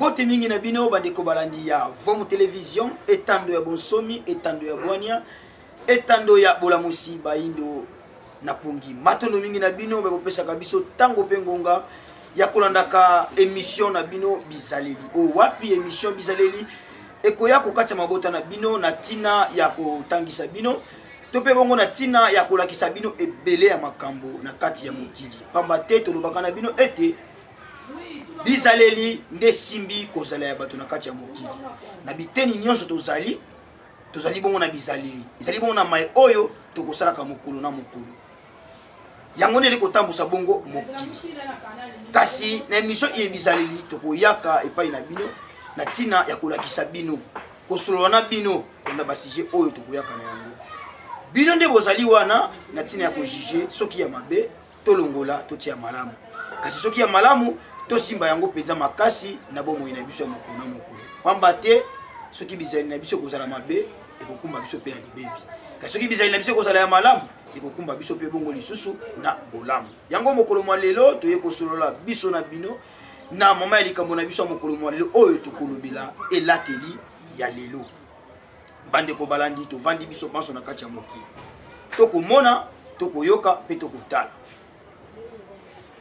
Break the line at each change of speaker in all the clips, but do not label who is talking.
Mbote mingi na bino bandeko balandi ya Vomu Television, etando ya bonsomi, etando ya bwania, etando ya bolamusi bayindo na pongi. Matondo mingi na bino bakopesaka biso tango pe ngonga ya kolandaka emission na bino bizaleli. O wapi emission bizaleli ekoya kokatisa mabota na bino na tina ya kotangisa bino to mpe bongo na ntina ya kolakisa bino ebele ya makambo na kati ya mokili, pamba te tolobaka na bino ete bizaleli nde esimbi kozala ya bato na kati ya mokili. Na biteni nyonso tozali, tozali bongo na bizaleli, ezali bongo na mai oyo tokosalaka mokolo na mokolo. Yango nde eli kotambusa bongo mokili. Kasi na emission iye bizaleli, tokoyaka epai na bino na ntina ya kolakisa bino, kosolola na bino na basujet oyo tokoyaka na yango. Bino nde bozali wana na ntina ya kojuge soki ya mabe tolongola totia malamu, kasi soki ya malamu tosimba yango mpenza makasi na bomoi na biso ya mokolo na mokolo, pamba te soki bizaleli na biso ekozala mabe ekokumba biso mpe na libebi, kasi soki bizaleli na biso ekozala ya malamu ekokumba biso mpe bongo lisusu na bolamu. Yango mokolo mwa lelo toye kosolola biso na bino na mama ya likambo na biso ya mokolo mwa lelo oyo tokolobela elateli ya lelo. Bandeko balandi, tovandi biso banso na kati ya mokili, tokomona, tokoyoka mpe tokotala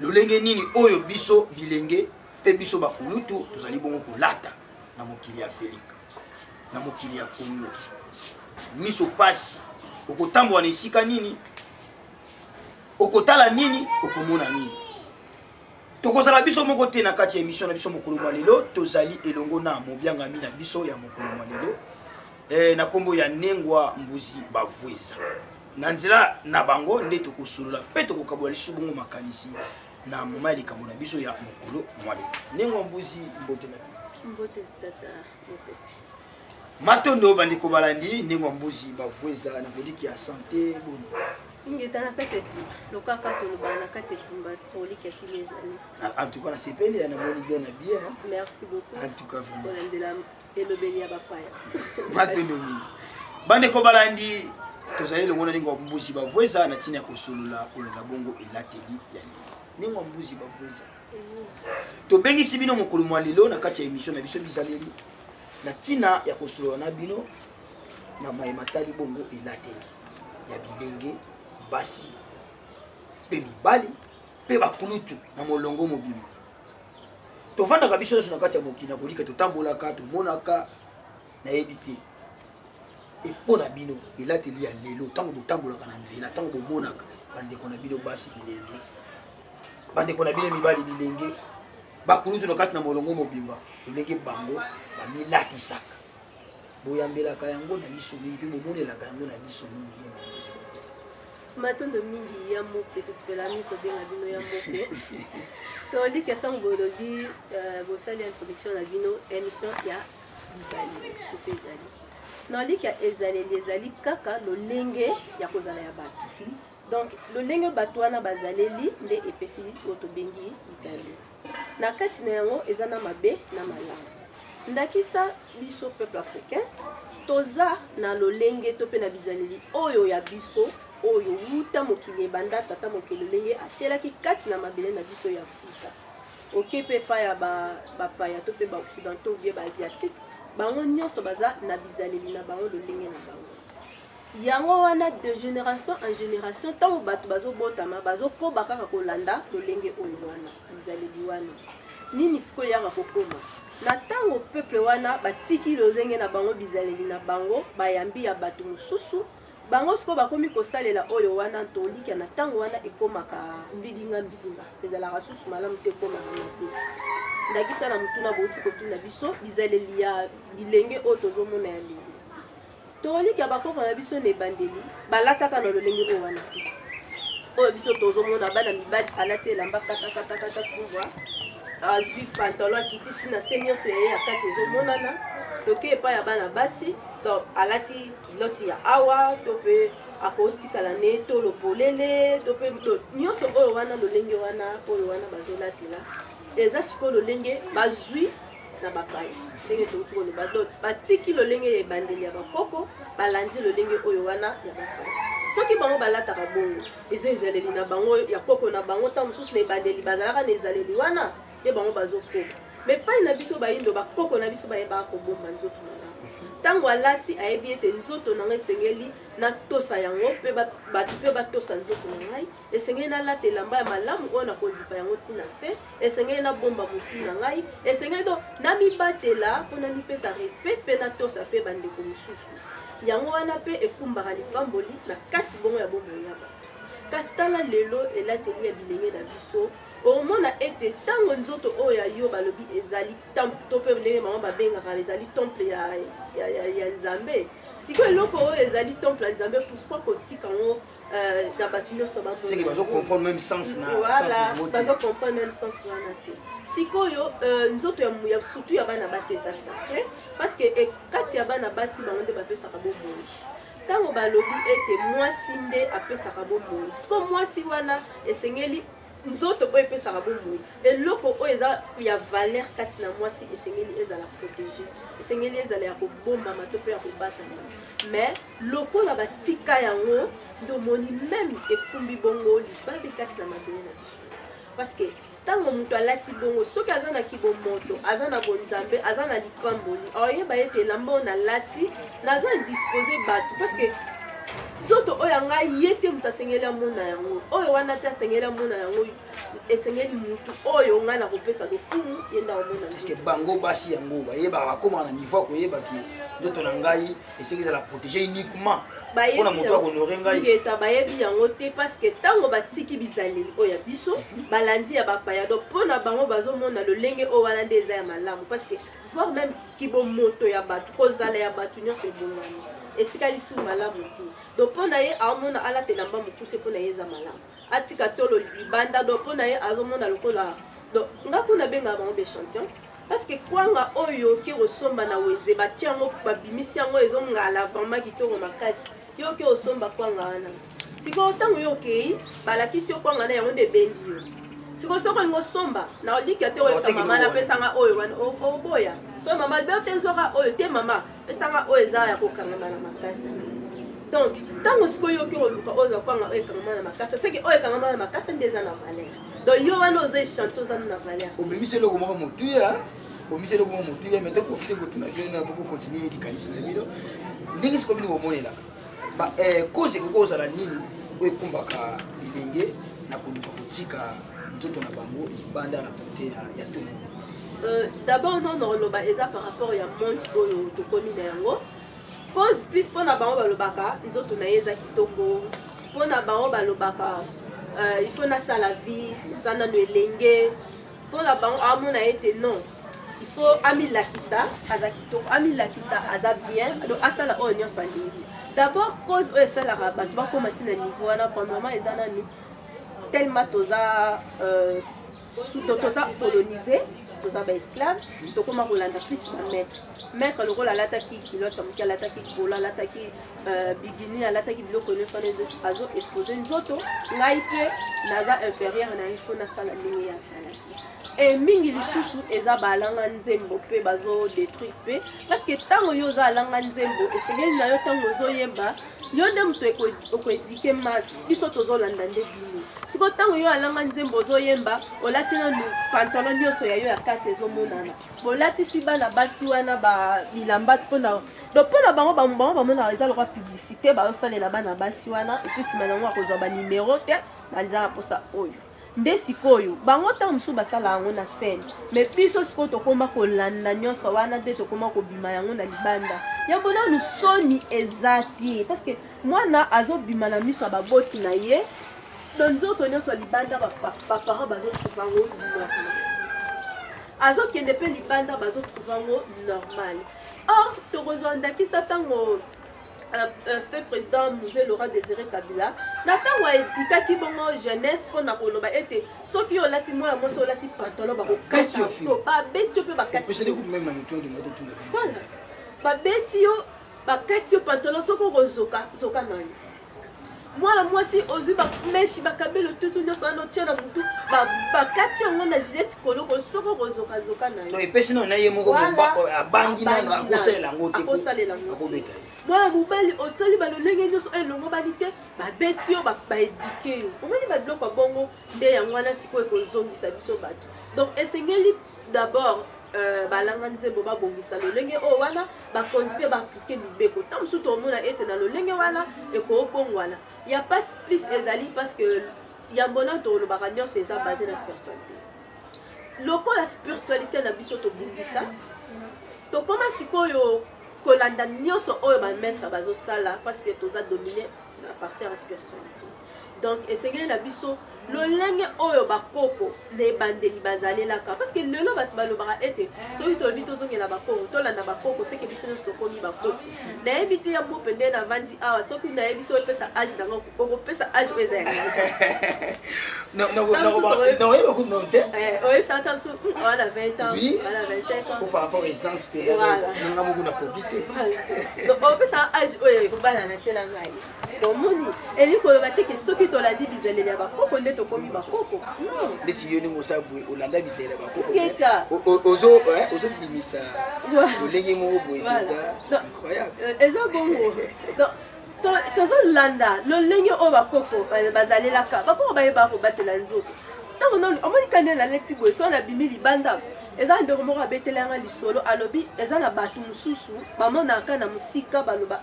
lolenge nini oyo biso bilenge mpe biso bakulutu tozali bongo kolata na mokili ya Afrika, na mokili ya Kongo. Miso pasi, okotambola na esika nini, okotala nini, okomona nini. Tokozala biso moko te na kati ya emission na biso mokolo mwa lelo. Tozali elongo na mobiangami na biso ya mokolo mwa lelo na nkombo ya Nengwa Mbuzi Bavweza. Na nzela na bango nde tokosolola mpe tokokabola lisusu bongo makanisi na moma ya likambo na biso ya mokolo mwa lelo. Nengwa Mbuzi, mbote na bino.
Mbote tata Mopepe.
Matondo bandeko balandi, Nengwa Mbuzi Bavweza na koliki ya sante boni.
Ingeta na kati etumba, lokaka toloba na kati etumba toliki ya kimia ezali.
En tout cas nasepeli ya namoni bien na bien.
Merci beaucoup.
En tout cas vraiment.
Kolandela elobeli ya bapaya.
Matondo mingi. Bandeko balandi, tozali elongo na Nengwa Mbuzi Bavweza na ntina ya kosolola kolanda bongo elateli ya lelo. Nengwa Mbuzi Bavweza, tobengisi bino mokolo mwa lelo na kati ya emission na biso bizaleli na ntina ya kosolola na bino na maye matali bongo elateli ya bilenge basi mpe mibali mpe bakulutu na molongo mobimba. Tovandaka biso nyonso na kati ya mokili na kolika, totambolaka, tomonaka, nayebi te mpo na bino elateli ya lelo, ntango botambolaka na nzela, ntango bomonaka bandeko na bino basi bilenge, bandeko na bino mibali bilenge, bakulutu na kati na molongo mobimba, lolenge bango bamilatisaka, boyambelaka yango na liso nini mpe bomonelaka yango na liso nini?
Matondo mingi ya Mope, tosepelami kobenga bino ya Mope. Toliki ntango bolobi bosali introduction na bino émission ya bizaleli to mpe ezali na oliki ya ezaleli, ezali kaka lolenge ya kozala ya bato. Donc lolenge bato wana bazaleli nde epesi oyo tobengi bizaleli. Na kati na yango eza na mabe na malamu. Ndakisa biso peuple africain toza na lolenge to mpe na bizaleli oyo ya biso, oyo wuta mokili ebanda, tata mokili lolenge atielaki kati na mabele na biso ya Afrika. Oke mpe epai ya bapaya to mpe baoccidentaux bien baasiatique, bango nyonso baza na bizaleli na bango, lolenge na bango. Yango wana de génération en génération, ntango bato bazobotama, bazokoba kaka kolanda lolenge oyo wana, bizaleli wana. Nini sikoyo yaka kokoma na ntango peuple wana batiki lolenge na bango, bizaleli na bango, bayambi ya bato mosusu, bango sikoyo bakomi kosalela oyo wana. Tolikia na ntango wana ekomaka mbilinga mbilinga, ezalaka susu malamu te, ekomaka mabe. Ndakisa na motuna bouti kotuna biso, bizaleli ya bilenge oyo tozomona ya lelo, toliki ya bakoko na biso na ebandeli balataka na lolenge oyo wana te. Oyo biso tozomona, bana mibali alati elamba katakatakata, fumbwa, azwi pantalon akitisi na se, nyonso ya ye ya kati ezomonana. Toke epai ya bana basi, donc alati kiloti ya awa to mpe akotikala ne tolo polele to mpe nyonso oyo wana, lolenge wana oyo wana bazolatela eza sikoyo lolenge bazwi na bapaya. Ndenge touti koloba, donc batiki lolenge ya ebandeli ya bakoko, balandi lolenge oyo wana ya bapaya. Soki bango balataka bongo, eza ezaleli na bango ya koko na bango. Ntango mosusu na ebandeli bazalaka na ezaleli wana nde bango bazokoba. Mais epai na biso bayindo, bakoko na biso bayebaka kobomba nzoto malamu. Ntango alati, ayebi ete nzoto na ngai esengeli natosa yango, mpe bato mpe batosa nzoto na ngai. Esengeli nalata elamba ya malamu oyo nakozipa yango ntina se, esengeli nabomba motu na ngai, esengeli do namibatela mpo namipesa respect mpe natosa mpe bandeko mosusu. Yango wana mpe ekumbaka lipamboli na kati bongo ya bomoi ya bato. Kasi tala lelo elateli ya bilenge na biso, okomona ete ntango nzoto oyo ya yo balobi ezali temple, to mpe ndenge bango babengaka ezali temple ya Nzambe. Sikoyo eloko oyo ezali temple ya Nzambe, pourquoi kotika yango na bato nyonso?
Seke bazo comprendre même sens na
Voilà, bazo comprendre même sens wana te. Sikoyo nzoto ya surtout ya bana basi eza sacré, parce que kati ya bana basi, bango nde bapesaka bomoi. Ntango balobi ete mwasi nde apesaka bomoi, sikoyo mwasi wana esengeli nzoto oyo epesaka bomoi, eloko oyo eza ya valeur kati na mwasi, esengeli ezala protégé, esengeli ezala ya kobombama to mpe ya kobatama. Mais lokola batika yango, nde omoni même ekumbi bongo libabe kati na mabele na biso, parce que ntango moto alati bongo, soki aza na kibomoto, aza na bonzambe, aza na lipamboli, aoyeba ete elamba oyo nalati, nazo indispose bato, parce que nzoto oyo ya ngai, ye te moto asengeli amona yango, oyo wana te asengeli amona yango. Esengeli mutu oyo ngai nakopesa lokumu, ye nde aomona.
Parce bango basi yango bayebaka, bakomaka na niveau ya koyebaki nzoto na ngai esengi ezala protégé uniquement mpona moto akohonorer ngai.
Ngeta bayebi yango te, parce que ntango batiki bizaleli oyo ya biso, balandi ya bapaya. Donc mpona bango, bazomona lolenge oyo wana nde eza ya malamu, parce que voire même kibomoto ya bato, kozala ya bato nyonso ebongwani, etikali su malamu te. Donc mpo na ye, aomona alata elamba mokuse, mpo na ye eza malamu, atika tolo libanda. Donc mpo na ye, azomona lokola, donc nga kuna abengaka bango baéchantillon, parce que kwanga oyo oke kosomba na wenze, batia yango, babimisi yango, ezongala vraiment kitoko makasi. Yo oke kosomba kwanga wana, sikoyo ntango yo okei, balakisi yo kwanga na yango nde ebendi yo. Sikoyo soki olingi osomba na olika te, oyebisa mama: "Napesanga oyo wana." Oboya so mama be te, zwaka oyo te, mama pesanga oyo eza ya kokangama na makasi. Donc ntango sikoyo oke koluka oyo eza kwanga oyo ekangama na makasi, seke oyo ekangama na makasi nde eza na valeur. Donc yo wana oza échantillon, oza na valeur.
Obimisi eloko moko motuya, obimisi eloko moko motuya. Mais toprofite kotuna bino na po bocontinue likanisi na bino ndenge sikoyo bino bomonelaka cause ekoki kozala nini oyo ekumbaka bilenge na koluka kotika nzoto na bango libanda na porte ya tout monde?
D'abord non, oloba eza par rapport ya monde oyo tokomi na yango. Cause plus, mpona bango balobaka nzoto na ye eza kitoko. Mpona bango balobaka il faut nasala vie, naza nano elenge. Mpona bango amona ete non, il faut amilakisa aza kitoko, amilakisa aza bien, donc asala oyo nyonso alingi. D'abord cause oyo esalaka bato bakóma ntina niveau wana, premièrement eza nanu tellement toza colonisé, toza baesclave, tokóma kolanda plus bamaître. Maître lokola alataki culotte ya moke, alataki polo, alataki bikini, alataki biloko nyonso wana, azo expose nzoto, ngai mpe naza inférieur na ye, faut nasala ndenge ye asalaki. E mingi lisusu eza balanga nzembo mpe bazodétruire mpe, parce que ntango yo oza alanga nzembo, esengeli na yo ntango ozoyemba, yo nde moto okoéduquer masse. Biso tozolanda nde bino. Sikoyo ntango yo alanga nzembo, ozoyemba, olati nanu pantalon nyonso ya yo ya kati ezomonana, bolatisi bana basi wana bilamba mpona, donc mpona bango, bango bamonaka eza lokwa publicité bazosalela bana basi wana. Et puis nsima nango akozwa banimero te na na mposa oyo nde sikoyo bango ntango mosusu basala yango na scène. Mais biso sikoyo tokóma kolanda nyonso wana nde tokóma kobima yango na libanda. Yambo nanu soni eza te, parce que mwana azobima na miso ya baboti na ye, donc nzoto nyonso libanda, baparent bazotrouver yango normal, azokende mpe libanda, bazotrouver yango normal. Or tokozwa ndakisa ntango fait président Mzee Laurent Désiré Kabila, na ntango aéduquaki bongo jeunesse mpona koloba ete soki yo olati, mwana mwasi olati pantalon, bakokata, babeti yo mpe bakati, babeti yo, bakati yo pantalon. Soki okozoka zoka na yo, mwana mwasi ozwi bamèches, bakabelo, tutu nyonso wana otie na motu, bakati yango na gilete koloko. Soki okozokazoka na yo.
Epesi nano na ye moko, abangi nano, akosalela yango te.
Akosalela yango te. Mwana mobali osali balolenge nyonso elongo bani te, babeti yo, baéduquer yo, omoni babiloko ya bongo nde yango wana sikoyo ekozongisa biso bato. Donc esengeli d'abord Balanga nzembo babongisa lolenge oyo wana, bakonzi mpe baappliquer mibeko. Ntango mosusu tomona ete na lolenge wana ekobongwana ya pasi plus ezali, parce que yambo na tolobaka nyonso eza basé na spiritualité. Lokola spiritualité na biso tobungisa, tokóma sikoyo kolanda nyonso oyo bamaître bazosala, parce que toza dominé na partir ya spiritualité. Donc esengeli na biso lolenge oyo bakoko na ebandeli bazalelaka, parce que lelo bato balobaka ete soki tolobi tozongela bakoko, tolanda bakoko, seke biso nyonso tokomi bakoko. Nayebi te, ya mo pende navandi awa, soki nayebi so opesa âge nango, okopesa âge oyo eza ya ngai.
Nakoyeba kutu te.
Oyebisaka ta mosusu wana 20 ans, wana 25 ans.
Par rapport essence mpe nanga moko nakoki
te. Donc opesaka âge oyo ekobalana te na ngai. Omoni, elingi koloba te ke soki tolandi bizaleli ya bakoko nde tokomi bakoko, non.
Ndesi yo ndenge osala boye, olanda bizaleli ya bakoko,
Ngeta.
ozobimisa lolenge moko boye mpenza incroyable.
Eza bongo. Donc tozolanda lolenge oyo bakoko bazalelaka. Bakoko bayebaka kobatela nzoto. Ntango omoni kande naleti boye, so nabimi libanda, eza ndeko moko abetelanga lisolo, alobi eza na bato mosusu bamonaka na mosika, baloba: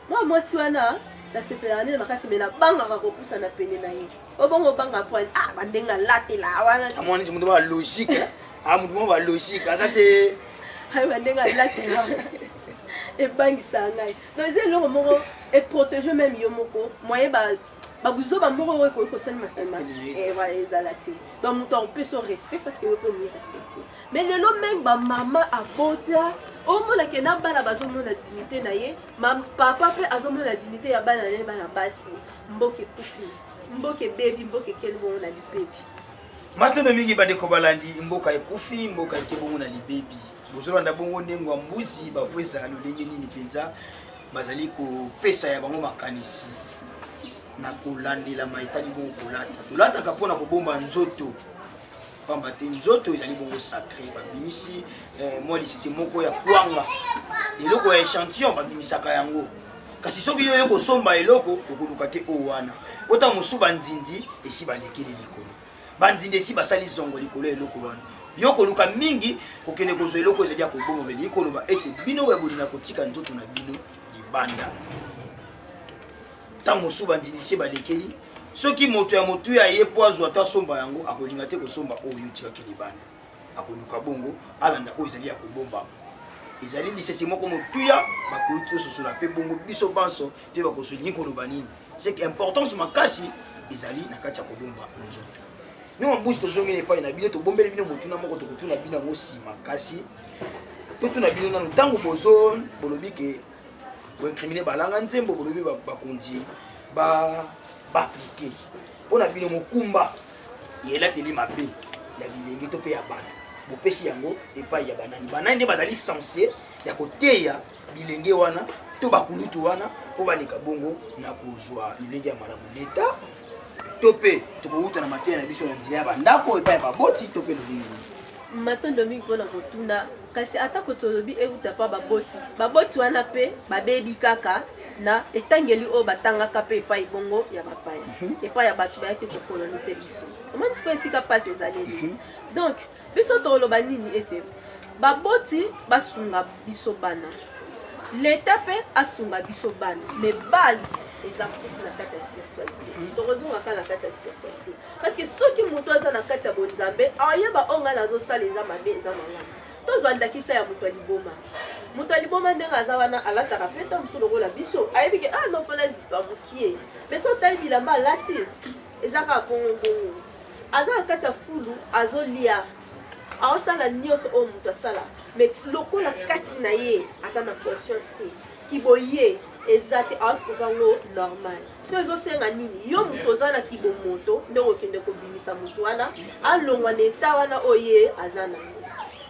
"Mwa mwasi wana nasepelaka nde makasi, me nabangaka kopusana pene na ye." Obongo obanga po ah, bandenge alatela wana.
Amoni moto ba logique, ah, moto moko ba logique aza te.
Ayi, bandenge alatela wana ebangisaka ngai. Donc eza eloko moko eprotéger même yo moko, moyen babuzoba moko oyo ekoki kosalema nsima ezala te. Donc moto akopesa respect parce que yo mpe omi respecte. Mais lelo même bamama abota, omonake na bana bazomona dignité na ye, papa mpe azomona dignité ya bana na ye, bana basi. Mboka ekufi, mboka ebebi, mboka ekeli bongo na libebi.
Matondo mingi, bandeko balandi. Mboka ekufi, mboka eke bongo na libebi. Bozolanda bongo ndenge ya mbuzi bavu ezala lolenge nini mpenza bazali kopesa ya bango makanisi na kolandelama etali bongo kolata. Tolataka mpona kobomba nzoto, pamba te nzoto ezali bongo sacré. Babimisi mwa lisese moko ya kwanga, eloko ya échantillon babimisaka yango, kasi soki yo oye kosomba eloko, okoluka te oyo wana, po ntango mosusu banzinzi esi balekeli likolo, banzinzi esi basali zongo likolo ya eloko wana. Yo koluka mingi kokende kozwa eloko ezali ya kobomba, elingi koloba ete bino oyo bolinga kotika nzoto na bino libanda, ntango mosusu banzinzi si balekeli. Soki moto ya motuya ye mpo azwa to asomba yango, akolinga te kosomba oyo otikaki libanda, akoluka bongo alanda oyo ezali ya kobomba. Ezali lisese moko motuya bakoki tososola mpe bongo biso banso te bakozwa elingi koloba nini. C'est que importance makasi ezali na kati ya kobomba nzoto. Ndenge mbusi tozongeli epai na bino, tobombeli bino motuna moko, tokotuna bino yango nsima. Kasi totuna bino nano, ntango bozo bolobi ke boincriminer balanga nzembo, bolobi bakonzi baappliquer, mpo na bino mokumba ya elateli mabe ya bilenge to mpe ya bato, bopesi yango epai ya banani? Banani nde bazali censé ya koteya bilenge wana to bakulutu wana mpo baleka bongo na kozwa lolenge ya malamu? Leta to mpe tokowuta na mateya na biso na nzela ya bandako, epai ya baboti, to mpe lolenge nini?
Matondo mingi mpona kotuna. Kasi atako tolobi euta mpa baboti, baboti wana mpe babebi kaka na etangeli oyo batangaka mpe epai bongo ya bapaya, epai ya bato bayaki kokoloniser biso. Omoni sikoyo esika mpasi ezaleli. Donc biso toloba nini? Ete baboti basunga biso bana, leta mpe asunga biso bana, mais base eza plus na kati ya spiritualité. Tokozonga kaka na kati ya spiritualité, parce que soki moto aza na kati ya bonzambe, ayeba oyo ngai nazosala eza mabe, eza malamu. Tozwa ndakisa ya moto ya liboma. Moto ya liboma ndenge aza wana, alataka mpe ta mosusu lokola biso, ayebi ke ah non, fona zipa mokie, mais so otali bilamba alati, eza kaka bongo bongo. Aza na kati ya fulu, azolia, aosala nyonso oyo moto asala, mais lokola kati na ye aza na conscience te, kiboye eza te, aotrouver yango normal. So ezosenga nini? Yo moto oza na kibomoto nde okende kobimisa moto wana, alongwa na eta wana oyo ye aza na ye.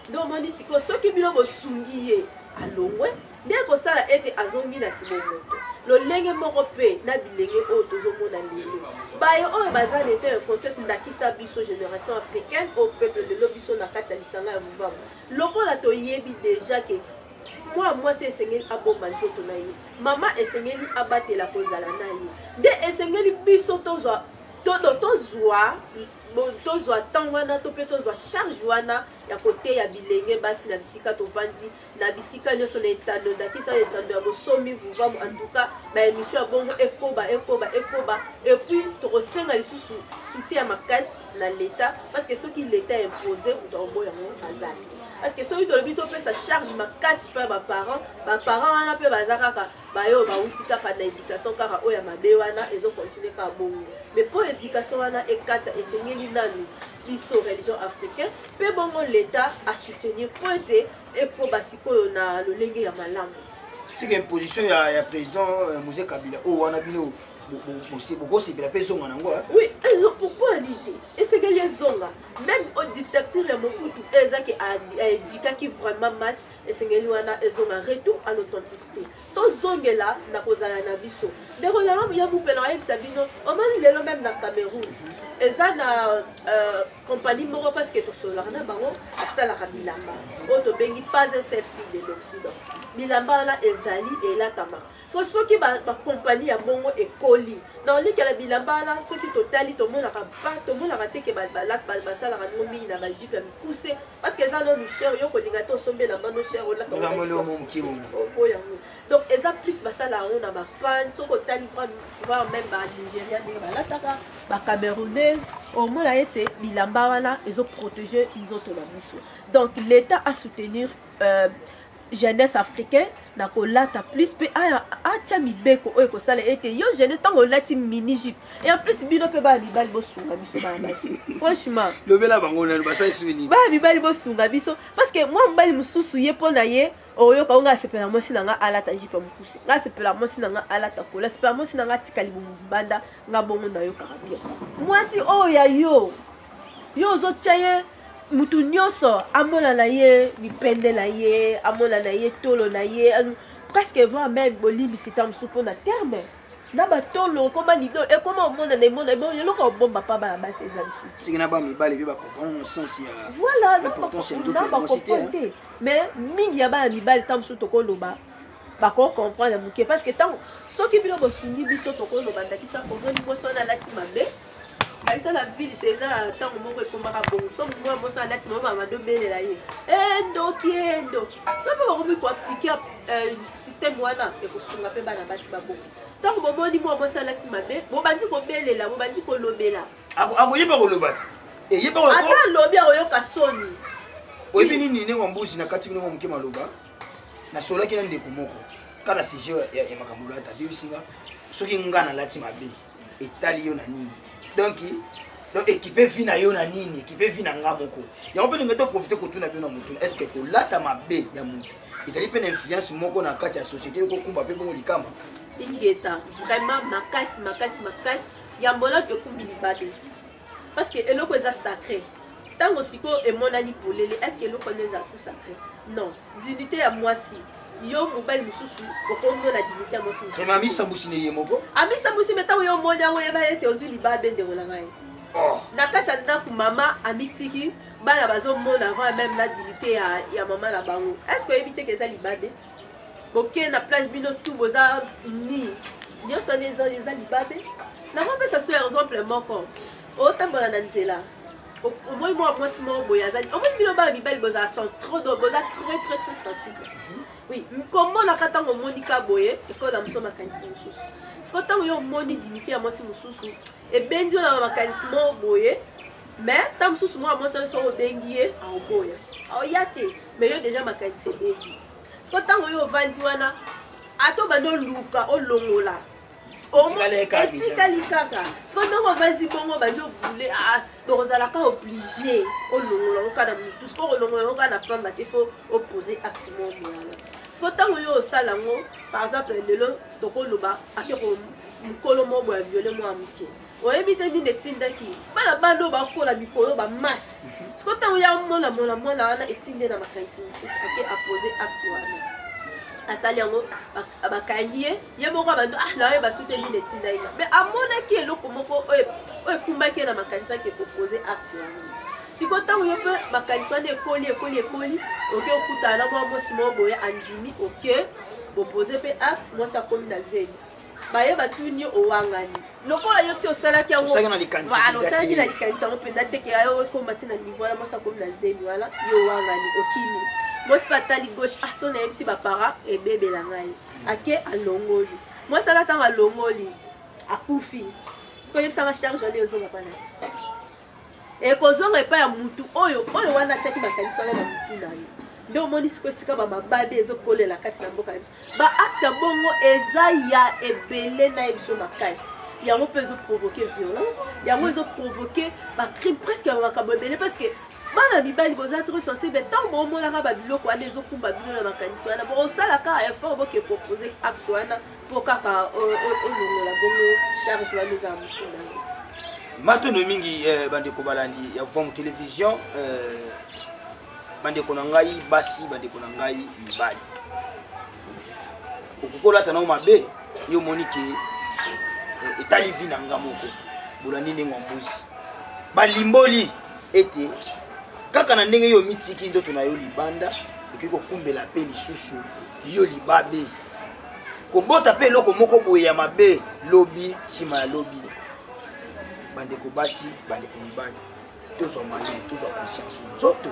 Nde omoni sikoyo, soki bino bosungi ye alongwe, nde kosala ete azongi na kibomoto. Lolenge moko mpe na bilenge oyo tozomona lelo, baye oyo baza na état ya conscience, ndakisa biso génération africaine au peuple lelo, biso na kati ya lisanga ya Vuvamu, lokola toyebi déjà ke mwana mwasi esengeli abomba nzoto na ye, mama esengeli abatela kozala na ye, nde esengeli biso tozwa. Tozwa tozwa ntango wana to mpe tozwa charge wana ya koteya bilenge basi na bisika tovandi, na bisika nyonso, na etando, ndakisa na etando ya bosomi vuvamu. En tout cas, baémission ya bongo ekoba, ekoba, ekoba. Et puis tokosenga lisusu soutien ya makasi na l'État, parce que soki l'État impose, moto akoboya yango aza te. Parce que soki tolobi topesa charge makasi mpe ya baparent, baparent wana mpe baza kaka bayo bauti kaka na éducation kaka oyo ya mabe wana, ezocontinue kaka bongo. Mais mpo éducation wana ekata, esengeli nanu biso religion africain mpe bongo l'État asoutenir mpo ete ekoba sikoyo na lolenge ya malamu.
Sika imposition ya président Mzee Kabila oyo wana, bino bokosepela mpe ezonga nango?
Oui, pourquoi nini te? Esengeli ezonga. Même au dictature ya Mobutu, ezaki aéduquaki vraiment masse. Esengeli wana ezonga, retour à l'authenticité, tozongela na kozala na biso. Ndeko na ya mupela, ayebisa bino, omoni lelo même na Cameroun eza na compagnie moko, parce que tosololaka na bango, basalaka bilamba oyo tobengi "pas un seul fille de l'Occident". Bilamba wana ezali elatama. So soki bacompagnie ya bongo ekoli na olikela bilamba wana, soki totali, tomonaka ba tomonaka te ke basalaka yango mingi na bajupe ya mikuse, parce que eza nanu cher. Yo kolinga te osombi elamba no cher, olata yango. Donc eza plus basala yango na bapane. Soki otali voir même banigéria ndenge balataka, bacamerounaise, omona ete bilamba wana ezoprotege nzoto na biso. Donc l'État a soutenir jeunesse africain na kolata plus mpe atya mibeko oyo ekosala ete yo jeunesse, ntango olati mini jupe, et en plus bino mpe bana mibali, bosunga biso bana basi, franchement.
Lobela bango nanu, basalisi nini?
Bana mibali, bosunga biso, parce que mwa mobali mosusu, ye mpo na ye, oyoka o nga asepela mwasi na nga alata jupe ya mokuse, nga asepela mwasi na nga alata kola, asepela mwasi na nga atika libumu banda nga bongo nayokaka bien. Mwasi oyo ya yo, yo ozotya ye mutu nyonso amona na ye mipende na ye, amona na ye tolo na ye, presque voire même, bolimbisi ta mosusu mpona terme, na batolo ekoma lido, ekoma omonana, emona eloko obomba pa bana basi eza lisusu.
Soki na bamibali mpe bacomprendre na sens ya
Voilà, na bacomprendre te, mais mingi ya bana mibali, ta mosusu tokoloba bakocomprendre moke, parce que ntango soki bino bosungi biso, tokoloba ndakisa omoni mwasi wana alati mabe, ndakisa na ville, se eza na ntango moko ekomaka bongo. So mwa mwasi alati mabe, babando obelela ye: "E ndoki, e ndoki." So mpe bakomi koappliquer système wana, ekosunga mpe bana basi babongo. Ntango bomoni mwa mwasi alati mabe, bobandi kobelela, bobandi kolobela.
Akoyeba koloba te, eyeba.
Ata alobi, akoyoka soni.
Oyebi nini, ndenge mbusi na kati bino moke maloba, nasolaki na ndeko moko kaka sujet ya makambo olata. Toyebisinga soki nga nalati mabe, etali yo na nini? Donc équipe vie na yo na nini? Équipe vie na nga moko yango mpe ndenge toprofite kotuna bino na motuna: est ce que kolata mabe ya motu ezali mpe na influence moko na kati ya société, ekokumba mpe bongo likama?
Ingeta, vraiment makasi, makasi, makasi. Yambo nano ekumbi libabe, parce que eloko eza sacré, ntango sikoyo emonani polele, est ce que eloko wana eza sous sacré? Non, dignité ya mwasi, yo mobali mosusu okomona dignité ya mwasi.
Mosusu amisambusi ne ye moko.
Amisambusi, me ntango yo omoni yango, oyeba ete ozwi libabe. Ndeko na ngai, na kati ya ndako, mama amitiki, bana bazomona avant même na dignité ya mama na bango. Est ce que oyebi te ke eza libabe? Boke na place, bino tu boza ni nyonso wana eza libabe. Nakopesa so exemple moko: otambola na nzela, omoni mwa mwasi moko boye azali, omoni bino bana mibali bozala trop, boza très très très sensible. Oui, komonaka ntango omoni ka boye, ekola mosusu makanisi mosusu. Siko ntango yo omoni dignité ya mwasi mosusu, ebendi yo na makanisi moko boye. Mais ntango mosusu mwana mwasi wana, soki obengi ye, aoboya, aoya te. Mais yo déjà makanisi ebendi. Siko ntango yo ovandi wana, ata obandi oluka olongola, etikali kaka. Siko ntango ovandi bongo, obandi obule, donc ozalaka obligé olongola yango kaka na mutu. Siko olongola yango kaka na pamba te, faut opose acte moko boyana. Siko ntango yo osala yango, par exemple lelo tokoloba ake mokolo moko boye aviole mwa moke, oyebi te nini etindaki bana bana oyo bakola mikolo bamasi. Siko ntango ya mona mona mwana wana, etindi na makanisi mosusu, ake apose acte wana, asali yango, bakangi ye. Ye moko abandi: "Ah, nayeba su te nini etindaki nga." Mais amonaki eloko moko oyo ekumbaki ye na makanisi ake kopose acte wana. Sikoyo ntango yo mpe makanisi wana ekoli, ekoli, ekoli, oke okutana na mwa mwasi moko boye, andimi, oke bopose mpe acte, mwasi akomi na zemi. Baye batuni yo, owangani. Lokola yo ti osalaki yango,
Osalaki na likanisi
Voilà,
mpenza
osalaki
te.
na likanisi yango mpenza te ke ayo ekoma ti na niveau wana, mwasi akomi na zemi wana, yo owangani, okimi. Mwasi mpe atali gauche, ah, so nayebisi bapara ebebela ngai, ake alongoli mwasi wana. Ntango alongoli, akufi. Sikoyo oyebisanga, charge wana ezonga pana, ekozonga epai ya mutu oyo wana atiaki makanisi wana na mutu na ye. Nde omoni sikoyo esika bamababi ezokolela kati na mboka na biso. Baacte ya bongo eza ya ebele na ye biso makasi. Yango mpe ezoprovoke violence, yango ezoprovoke bacrime, presque ya makambo ebele, parce que bana mibali boza trop sensible. Ntango bomonaka babiloko wana ezokumba bino na makanisi wana, bokosala kaka effort boke kopose acte wana mpo kaka olongola bongo charge wana eza ya motu na yo.
Matondo mingi, bandeko balandi ya Vom Télévision, bandeko na ngai basi, bandeko na ngai mibali, okoki olata nango mabe, yo omoni ke etali vie na nga moko. Bolandi ndenge ya mbuzi balimboli ete kaka na ndenge yo omitiki nzoto na yo libanda, ekoki kokumbela mpe lisusu yo libabe, kobota mpe eloko moko boye ya mabe lobi nsima ya lobi. Bandeko basi, bandeko mibali, tozwa mayele, tozwa conscience. Nzoto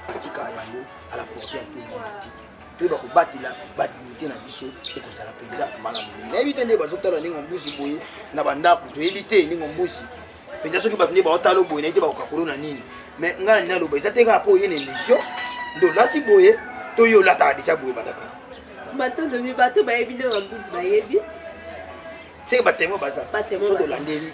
batikaka yango à la portée ya tout le monde te. Toyeba kobatela badignité na biso, ekozala mpenza malamu mingi. Nayebi te nde bazotala ndenge mbuzi boye na bandako, toyebi te ndenge mbuzi mpenza. Soki bato nde baotala boye, nayebi te bakoka kolona nini. Mais ngai na nini aloba, eza te kaka mpo oye na émission nde olati boye, to ye olataka déjà boye bandaka.
Matondo mi bato bayebi nde bambuzi bayebi.
Seke batémoin baza.
Batémoin
so
baza.
Tolandeli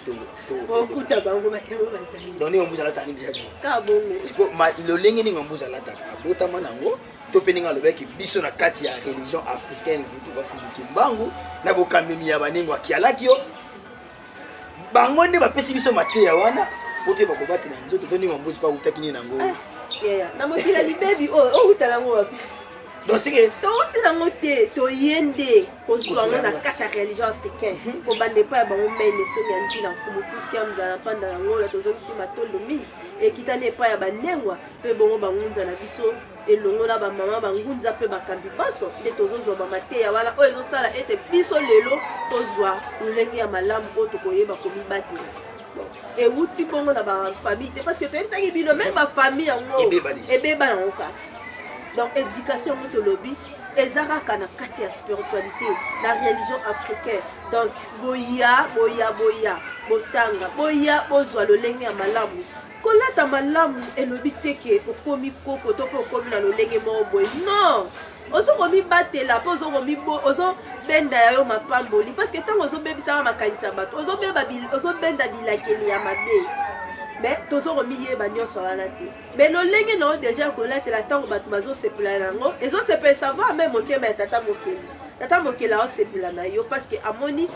Okuta bango, batémoin bazali.
Donc ndenge mbuzi alataka nini déjà boye?
Kaka bongo.
Siko lolenge ndenge mbuzi alataka, abotama nango, to mpe ndenge alobaki biso na kati ya religion africaine vutu bafunduki mbangu na bokambemi ya banengo akialaki yo, bango nde bapesi biso mateya wana po te bakobatela nzoto. To ndenge mbuzi mpe awutaki nini nango?
Ah, yaya, na mokili ya libebi oyo, owuta nango wapi?
Donc seke
Touti nango te, toye nde kozwa yango na
Kozwa.
kati ya religion africaine, kobanda epai ya bango mene soni ya ntina mfumu puske ya mzala mpanda yango oyo tozongisi matondo mingi. Ekitani epai ya banengwa mpe bongo bangunza na biso elongo na bamama bangunza mpe bakambi baso, nde tozozwa bamateya wana oyo ezosala ete biso lelo tozwa lolenge ya malamu oyo tokoyeba komibatela. Bon, ewuti bongo na bafamille te, parce que toyebisaki bino même bafamille yango
Ebeba déjà.
Ebeba yango kaka. Donc éducation yango tolobi eza kaka na kati ya spiritualité na religion africaine. Donc boya, boya, boya botanga, boya bozwa lolenge ya malamu. Kolata malamu elobi te ke okomi koko to mpe okomi na lolenge moko boye. Non, ozokomibatela mpe ozobenda ya yo mapamboli, parce que ntango ozobebisaka makanisi ya bato, ozobenda bilakeli ya mabe. Mais tozokomiyeba nyonso wana te. Mais lolenge na yo déjà ya kolatela, ntango bato bazosepela na yango, ezosepelisa va même motema ya tata mokeli. Tata mokeli aosepela na yo parce que amoni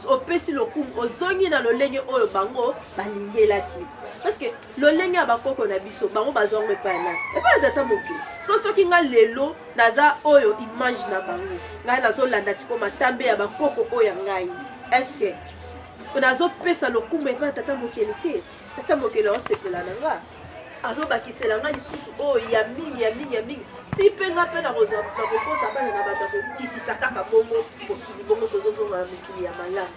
opesi lokumu, ozongi na lolenge oyo bango balingelaki, parce que lolenge ya bakoko na biso, bango bazwango epai na epai ya tata mokeli. So soki nga lelo naza oyo image na bango, ngai nazolanda sikoyo matambe ya bakoko oyo ya ngai, est-ce nazopesa lokumu epai ya tata mokeli te? Tata mokeli aosepela na nga, azobakisela nga lisusu oyo ya mingi, ya mingi, ya mingi, ti mpe nga mpe nakozwa, nakokota bana na bato, akokitisa kaka bongo mokili. Bongo tozozonga na mokili ya malamu.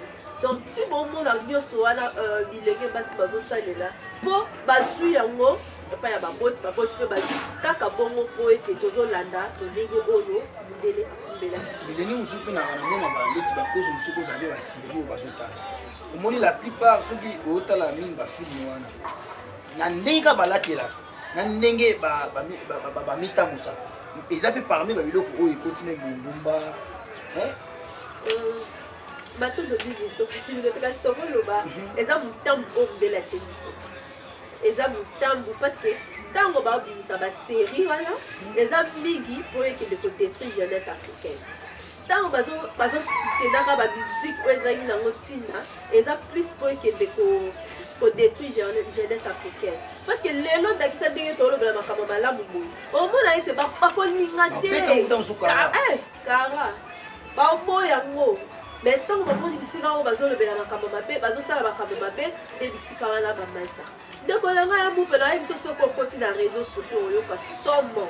Donc ti bomona nyonso wana, bilenge basi bazosalela mpo bazwi yango epai ya baboti, baboti mpe bazwi kaka bongo mpo ete tozolanda lolenge oyo mondele akumbelaki.
Bilenge mosusu mpe naka namona baleti bakozi mosusu kozala mpe basérie oyo bazotala. Omoni, la plupart, soki otala mingi bafilme wana, na ndenge kaka balatelaka, na ndenge bamitambusaka, eza mpe parmi babiloko oyo ekoti me bondumba.
Matondo mingi. Kasi tokoloba eza motambu oyo mondele atie biso, eza motambu, parce que ntango babimisa basérie wana, eza mingi mpo ekende kodétruire jeunesse africaine. Ntango bazosoutenaka bamusique oyo ezangi nango ntina, eza plus mpo ekende kodétruire jeunesse africaine, parce que lelo, ndakisa ndenge tolobela makambo malamu boye, omona ete bakolinga te kara baoboya yango. Mais ntango bamoni bisika oyo bazolobela makambo mabe, bazosala makambo mabe, nde bisika wana bamatisa. Ndeko na ngai ya mupe, nayebi biso, soki okoti na réseau sociaux, oyoka somo.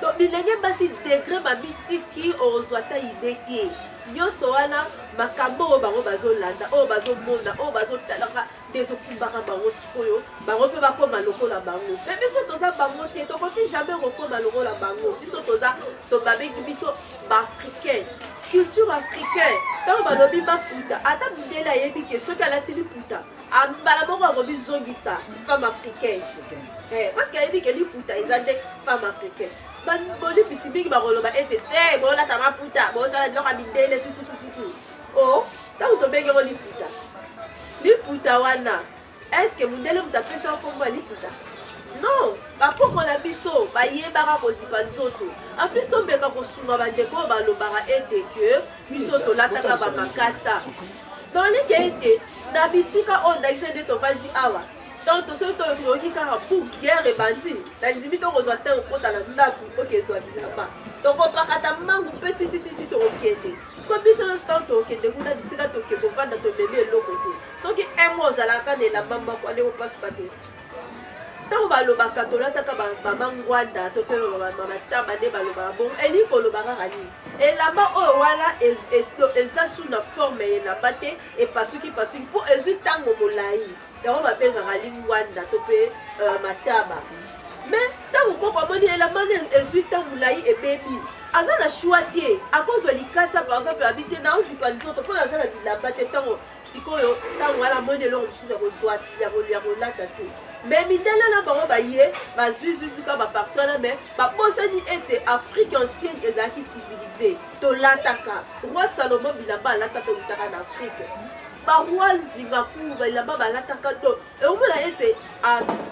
To bilenge basi degre bamitiki okozwa ata ide te. Nyonso wana makambo oyo bango bazolanda, oyo bazomona, oyo bazotalaka nde ezokumbaka bango sikoyo bango mpe bakoma lokola bango. Me biso toza bango te, tokoki jamais kokoma lokola bango. Biso toza to babengi biso baafricain, culture africain. Ntango balobi maputa, ata mundele ayebi ke soki alati liputa mbala moko akomizongisa femme africaine. Eh, parce que ayebi ke liputa eza nde femme africaine. Bolimbisi mingi bakoloba ete te bolata maputa bozala biloko ya mindele tututututu. O ntango tobengi yango liputa, liputa wana est-ce mundele moto apesa nkombo ya liputa? Non, bakoko na biso bayebaka kozipa nzoto. En plus tombeka kosunga bandeko oyo balobaka ete ke biso tolataka bamakasa. Tolike ete na bisika oyo ndakisa nde tovandi awa, donc tosoki toyoki kaka bu guerre ebandi, na ndimi tokozwa ntango okota na ndako okezwa bilamba, tokopakata mbangu mpe titititi tokokende. So biso nyonso ntango tokokende kuna bisika toke kovanda tomemi eloko te. Soki un mois ozalaka na elamba moko ande kopasuka te. Ntango balobaka tolataka bamangwanda to mpe bamataba nde balobaka bongo, elingi koloba kaka nini? Elamba oyo wana eza su na forme ya elamba te, epasuki pasuki mpo ezwi ntango molai, yango babengaka lingwanda to mpe mataba. Me ntango koko amoni elamba wana ezwi ntango molai ebebi, aza na choix te, akozwa likasa par exemple abi te naozipa nzoto mpo naza na bilamba te. Ntango sikoyo ntango wana amoni eloko mosusu ya kozwa ya kolata te. Me mindele na bango baye bazwizwizwika baparti wana, me babosani ete Afrique ancienne ezalaki civilisé, tolataka. Roi Salomon bilamba alataka eutaka na Afrique, baroi Zingaku bilamba balataka. To ekomona ete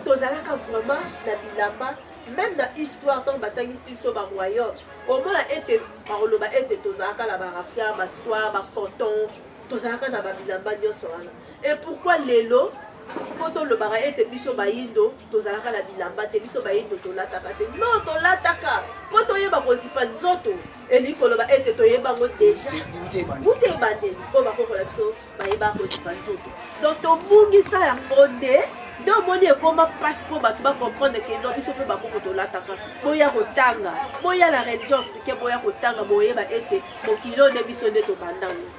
tozalaka vraiment na bilamba. Même na histoire ntango batangisi biso baroyaume, omona ete bakoloba ete tozalaka na barafia, basoie, bacoton, tozalaka na babilamba nyonso wana. Et pourquoi lelo mpo tolobaka ete biso bayindo tozalaka na bilamba te, biso bayindo tolataka te? Non, tolataka mpo toyeba kozipa nzoto. Elingi koloba ete toyeba yango deja buta ebandeli oyo bakokola biso bayebaka kozipa nzoto. Donc tobungisa yango nde omoni ekoma mpasi mpo bato bacomprendre ke non, biso mpe bakoko tolataka. Boya kotanga, boya na religion africaine, boya kotanga, boyeba ete mokili oyo nde biso nde tobandango.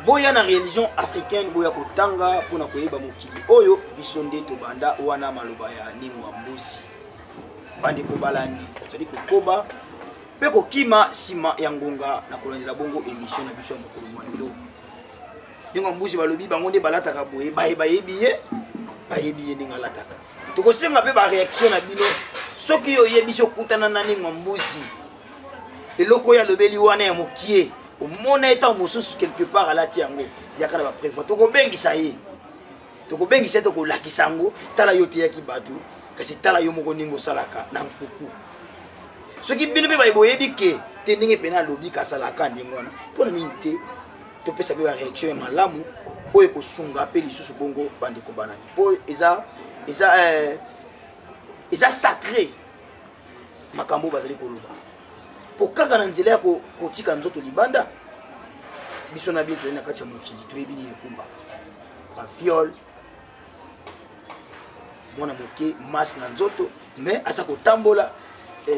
Boya na religion africaine, boya kotanga mpona koyeba mokili oyo biso nde tobanda. Wana maloba ya Nengwa Mbuzi. Bandeko balandi, tozali kokoba mpe kokima nsima ya ngonga na kolandela bongo émission na biso ya mokolo mwa lelo. Nengwa Mbuzi balobi bango nde balataka boye, baye bayebi ye, bayebi ye ndenge alataka. Tokosenga mpe baréaction na bino. Soki yo oyebi so okutana na Nengwa Mbuzi, eloko oyo alobeli wana ya mokie, omona ye ntango mosusu quelque part alati yango, yaka na bapreuve, tokobengisa ye, tokobengisa ye, tokolakisa yango. Tala yo oteyaki bato, kasi tala yo moko ndenge osalaka na nkuku. Soki bino mpe baye boyebi ke te ndenge pene alobi kasalaka ndenge wana, mpona nini te topesa mpe baréaction ya malamu oyo ekosunga mpe lisusu bongo bandeko banani, mpo eza sacré makambo oyo bazali koloba, mpo kaka na nzela ya kotika nzoto libanda, biso na bino tozali na kati ya mokili, toyebi nini ekumba baviol. Mwana moke masse na nzoto, mais aza kotambola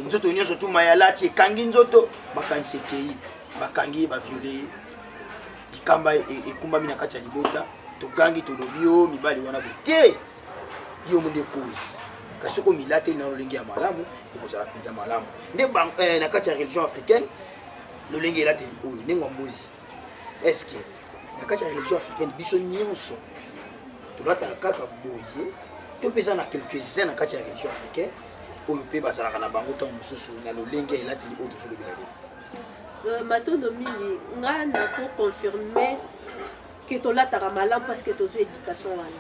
nzoto nyonso tuma ya lati ekangi nzoto, makanisi ekei, bakangi ye, baviole ye, likamba ekumbami na kati ya libota. Togangi, tolobi yo mibali wana boye te, yo mo nde cause. Kasi soki omilateli na lolenge ya malamu, ekozala mpenza malamu. Nde na kati ya religion africaine, lolenge elateli oyo, ndenge wa Mbuzi, est-ce na kati ya religion africaine biso nyonso tolataka kaka boye, to mpe eza na quelques-uns na kati ya religion africaine oyo mpe bazalaka na bango ntango mosusu na lolenge ya elateli oyo tozolobela lelo?
Matondo mingi. Nga nakoconfirme ke tolataka malamu parce que tozwa éducation wana.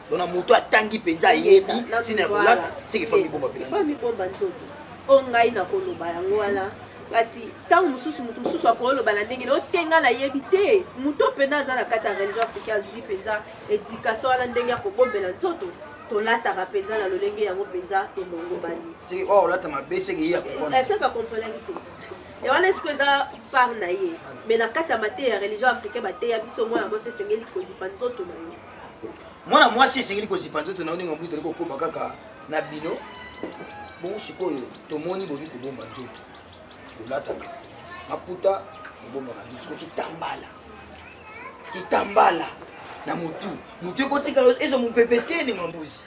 Donc na moto atangi mpenza ayebi ntina ya kolata, seke fami bomba mpenza.
Fami bomba nzoto oyo ngai nakoloba yango wana. Kasi ntango mosusu moto mosusu akoloba na ndenge na ote, nga nayebi te. Moto mpenza aza na kati ya religion africaine, azwi mpenza éducation wana ndenge ya kobombela nzoto, tolataka mpenza na lolenge yango mpenza elongobani.
Seke oyo olata mabe, seke ye akompona.
Seke akomprenaki te. E wana esiko eza part na ye, mais na kati ya mateya ya religion africaine bateya biso mwana mwasi esengeli kozipa nzoto na ye.
Mwana mwasi esengeli kozipa nzoto na yo. Ndenge mbutu toli kokoba kaka na bino. Bongo sikoyo tomoni bobi kobomba nzoto, bolataka maputa, bobombaka nzoto. Sikoyo kitambala, kitambala na motu, motu ekotikala ezwa mopepe te ndenge mbuzi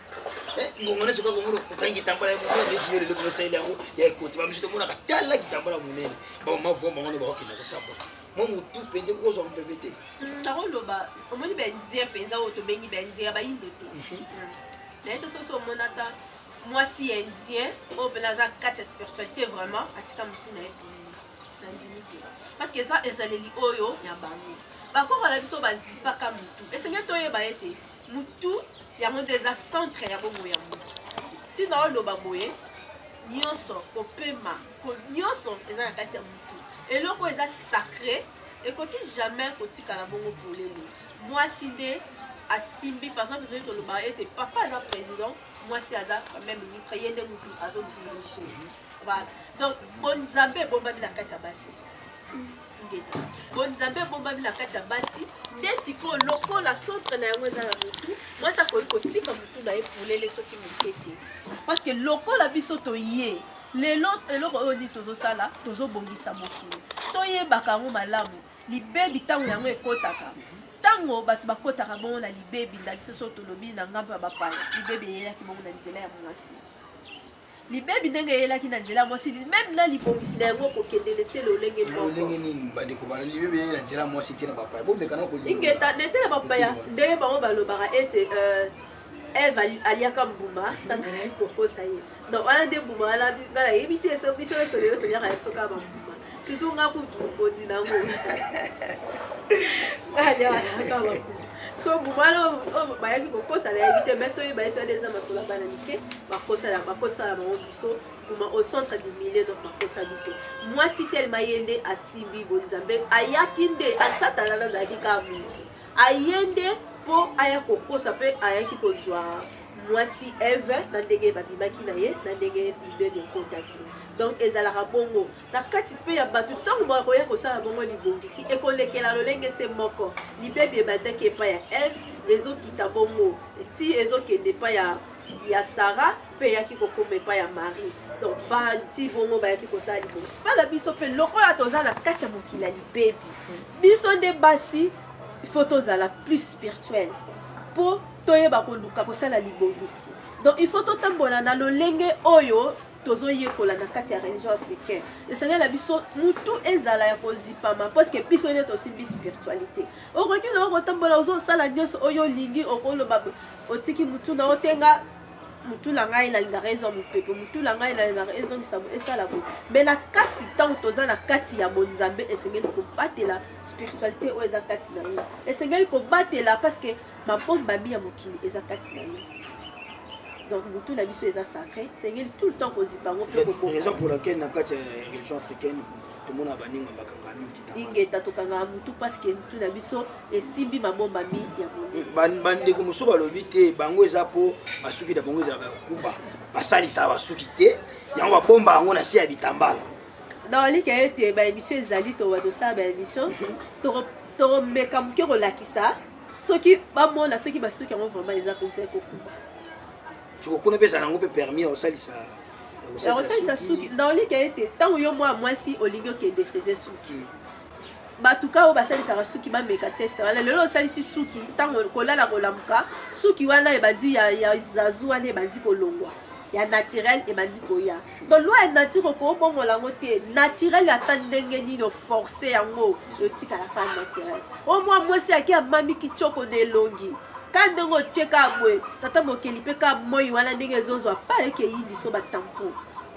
eh, ngonga nyonso kaka omona okangi kitambala ya monene esi yo lelo osaleli yango ya ekoti bamisu tomonaka tala kitambala monene bamama vo bango nde bakokenda kotambola mwa motu mpenza okozwa mopepe te.
Nakoloba omoni baindien mpenza oyo tobengi baindien ya bayindo te. Naye te soki omona ata mwasi ya indien oyo mpena aza kati ya spiritualité, vraiment atika motu na ye polele, nandimi te, parce que eza ezaleli oyo ya bango. Bakoko na biso bazipaka motu. Esengeli toyeba ete motu yango nde eza centre ya bomoi ya motu. Ntina oloba boye, nyonso kopema, nyonso eza na kati ya motu. Eloko eza sacré ekoki jamais kotikala bongo polele. Mwasi nde asimbi, par exemple ndenge tolobaka ete papa aza président, mwasi aza premier ministre, ye nde motu azodirige. Voilà, donc bonzambe ebombami na kati ya basi. Ngeta bonzambe ebombami na kati ya basi nde sikoyo lokola centre na yango eza na motu, mwasi akoki kotika motu na ye polele soki moke te, parce que lokola biso toye lelo, eloko oyo nini tozosala, tozobongisa mokili. Toyebaka yango malamu, libebi ntango yango ekotaka, ntango bato bakotaka bongo na libebi, ndakisa so tolobi na ngambo ya bapaya, libebi eyelaki bongo na nzela ya mwasi. Libebi ndenge eyelaki na nzela ya mwasi, même na libongisi na yango kokende lese lolenge
moko. Lolenge nini, bandeko bana? Libebi eyeli na nzela ya mwasi te na bapaya, bomeka na kolinga.
Ingeta, nete na bapaya ndenge bango balobaka ete Eve aliaka mbuma, Satana ayaki kokosa ye. Donc wana nde mbuma wana nga nayebi te. So biso nyonso lelo toliaka biso kaka bambuma, surtout nga kutu mokonzi nango, nga aliaka kaka bambuma. So mbuma wana oyo bayaki kokosa, nayebi te, mais toyeba ete wana eza masolo ya bana mike. Bakosala, bakosala bango biso mbuma au centre du milieu. Donc bakosa biso mwasi telema ye nde asimbi bonzambe. Ayaki nde Satana nazalaki kaka motu, aye nde mpo aya kokosa mpe ayaki kozwa mwasi Eve na ndenge babimaki na ye, na ndenge libebi ekotaki. Donc ezalaka bongo na kati mpe ya bato. Ntango bakoya kosala bongo libongisi, ekolekela lolenge se moko. Libebi ebandaki epai ya Eve, ezokita bongo ti ezokende epai ya Sara, mpe eyaki kokoma epai ya Marie. Donc bati bongo bayaki kosala libongisi. Bana biso mpe lokola toza na kati ya mokili ya libebi, biso nde basi il faut tozala plus spirituel mpo toyeba koluka kosala libongisi. Donc il faut totambola na lolenge oyo tozoyekola na kati ya religion africaine. Esengeli na biso mutu ezala ya kozipama, parce que biso nde tosimbi spiritualité. Okoki na kotambola, ozosala nyonso oyo olingi, okoloba otiki mutu na otenga. Mutu na ngai nalingaka ezwa mopepe, mutu na ngai nalingaka ezongisa, esala boye, mais na kati, ntango toza na kati ya bonzambe, esengeli kobatela spiritualité oyo eza kati na yo. Esengeli kobatela parce que mabombami ya mokili eza kati na yo. Donc mutu na biso eza sacré, esengeli tout le temps kozipa yango mpe kobonga.
Raison pour laquelle na kati ya religion africaine tomona baninga bakanga mingi.
Ingeta, tokangaka mutu parce que mutu na biso esimbi mabombami ya
molimo. Bandeko mosusu balobi te, bango eza mpo basuki na bango ezalaka kokuba, basalisaka basuki te, yango babomba yango na se ya bitambala.
Naolika ete baémission ezali, toba tosala baémission, tokomeka moke kolakisa soki bamona soki basuki yango vraiment eza mpenza ekokuba.
Kuna mpe ezala yango mpe permis ya kosalisa.
Ya kosalisa suki. Naolika ete ntango yo mwa mwasi olingi okende frise suki, bato ka oyo basalisaka suki bameka test wana. Lelo osalisi suki, ntango kolala kolamuka, suki wana ebandi ya zazu wana ebandi kolongwa, ya naturel ebandi koya. Donc loi ya nature okobongola yango te. Naturel, ata ndenge nini oforce yango, otikalaka naturel. O mwa mwasi ake amamiki tioko na elongi ka ndenge otie ka boye, tata mokeli mpe ka moi wana ndenge ezozwa pa eke eyindi so batampo.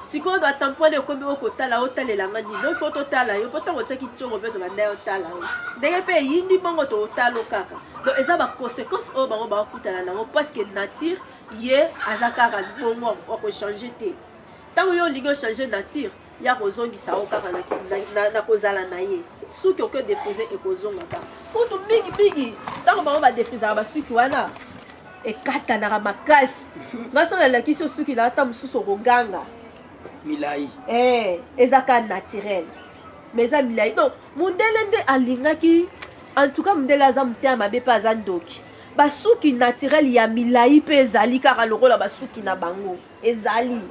Sikoyo batampo wana ekomi oyo kotala, otalelanga nini? Il faut totala yo mpo ntango otiaki ntiongo mpe tobanda yo tala yo ndenge mpe eyindi bongo, totalo kaka. Donc eza baconséquence oyo bango bakutana nango, parce que nature ye aza kaka bongo, akochange te. Ntango yo olingi ochange nature, ya kozongisa yo kaka na kozala na ye. Suki oke défrise, ekozonga kaka. Kutu mingimingi ntango bango badefrisaka basuki wana, ekatanaka makasi. Nga so nalakisi yo suki na ata mosusu, okoganga.
Milai.
Eh, eza kaka naturel, mais eza milai. Donc mondele nde alingaki, en tout cas mondele aza motema mabe mpe aza ndoki. Basuki naturel ya milai mpe ezali kaka lokola basuki na bango ezali.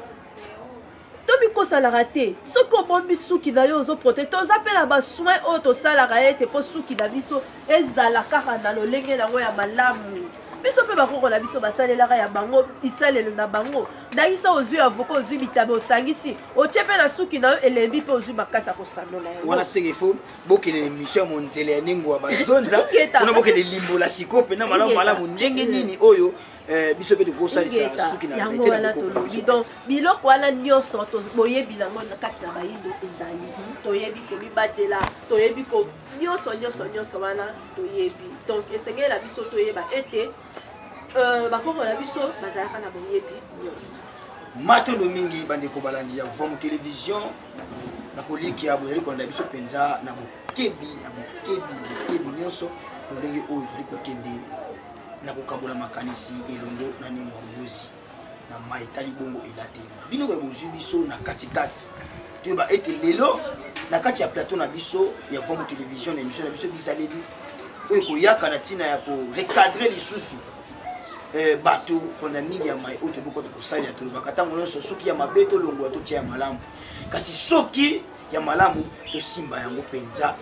Tomikosalaka te. Soki obombi suki na yo, ozoprote. Toza mpe na basoin oyo tosalaka ete mpo suki na biso ezala kaka na lolenge nango ya malamu. Biso mpe bakoko na biso basalelaka ya bango bisalelo na bango. Ndakisa, ozwi avocat, ozwi bitabe, osangisi, otie mpe na suki na yo, elembi mpe ozwi makasi ya kosanola yango.
Wana seke fo bokende na émission ya monzele ya ndenge ya bazonza, kuna bokende limbola sikoyo mpena malamu malamu ndenge nini oyo biso mpe tokosalisa suki na
yango wana tolobi. Donc biloko wana nyonso boyebi nango na kati na bayindo ezali. Toyebi komibatela, toyebi ko nyonso nyonso nyonso wana toyebi. Donc esengeli na biso toyeba ete bakoko na biso bazalaka na boyebi nyonso.
Matondo mingi, bandeko balandi ya Vomu Télévision. Na kolikia bozali kolanda biso mpenza na bokebi, na bokebi, na bokebi nyonso, lolenge oyo tozali kokende na kokabola makanisi elongo na Nengo ya Mbuzi na mai etali bongo elateli. Bino boye bozwi biso na katikati, toyeba ete lelo na kati ya plateau na biso ya Vomu Télévision, na émission na biso Bizaleli, oyo ekoyaka na ntina ya korecadrer lisusu bato mpona mingi ya mai oyo tobokota kosalela. Tolobaka ntango nyonso, soki ya mabe tolongola, totia ya malamu, kasi soki ya malamu tosimba yango mpenza,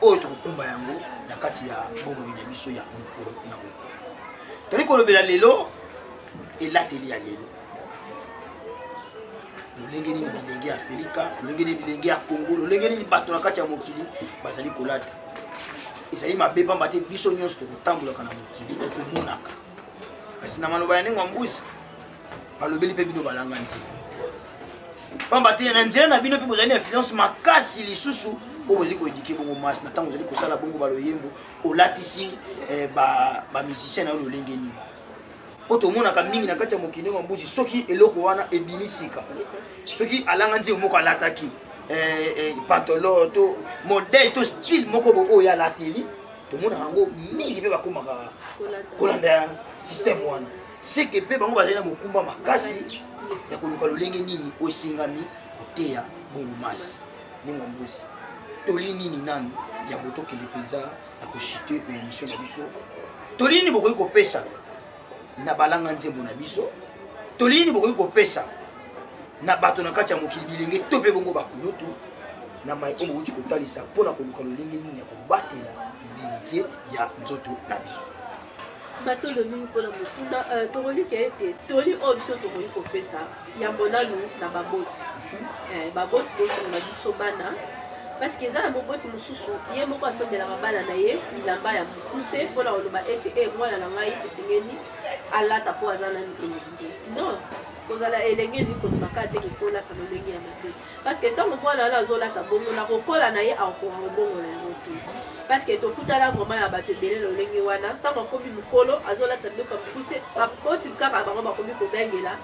oyo tokokumba yango na kati ya bomoi na biso ya mokolo na mokolo. Toli kolobela lelo elateli ya lelo, lolenge nini bilenge ya Afrika, lolenge nini bilenge ya Congo, lolenge nini bato na kati ya mokili bazali kolata. Ezali mabe, pamba te biso nyonso tokotambolaka na mokili, tokomonaka. Kasi na maloba ya ndenge ya mbuzi, balobeli mpe bino balanga nzela, pamba te na nzela na bino mpe bozali na influence makasi lisusu oyo bozali koéduquer bongo masi. Na ntango ozali kosala bongo baloyembo, olatisi bamusicien na yo lolenge nini? Mpo tomonaka mingi na kati ya mokili ya mbuzi, soki eloko wana ebimi sika, soki alanga nzembo moko alataki pantalon to modèle to style moko bo oyo alateli, tomonaka yango mingi mpe bakomaka kolanda système wana. Seke mpe bango bazali na mokumba makasi ya koluka lolenge nini oyo esengami koteya bongo masi. Ndenge ya mbuzi, toli nini nanu yango tokende mpenza na kochuter na émission na biso? Toli nini bokoki kopesa na balanga nzembo na biso? Toli nini bokoki kopesa na bato na kati ya mokili, bilenge to mpe bongo bakulutu, na mai oyo bouti kotalisa mpona koluka lolenge nini ya kobatela dignité ya nzoto na biso?
Matondo mingi mpona motuna. Tokolika ete toli oyo biso tokoki kopesa yambo nanu na baboti. Baboti, bosunga biso bana, parce que eza na moboti mosusu, ye moko asombelaka bana na ye bilamba ya mokuse mpona koloba ete e mwana na ngai esengeli alata mpo aza nanu elenge. Non, kozala elenge elingi koloba kaka te qu'il faut olata lolenge ya mabe, parce que ntango mwana wana azolata bongo, na kokola na ye akokoka kobongola yango te, parce que tokutana vraiment na bato ebele lolenge wana. Ntango akomi mokolo, azolata biloko ya mokuse, baboti kaka bango bakomi kogangela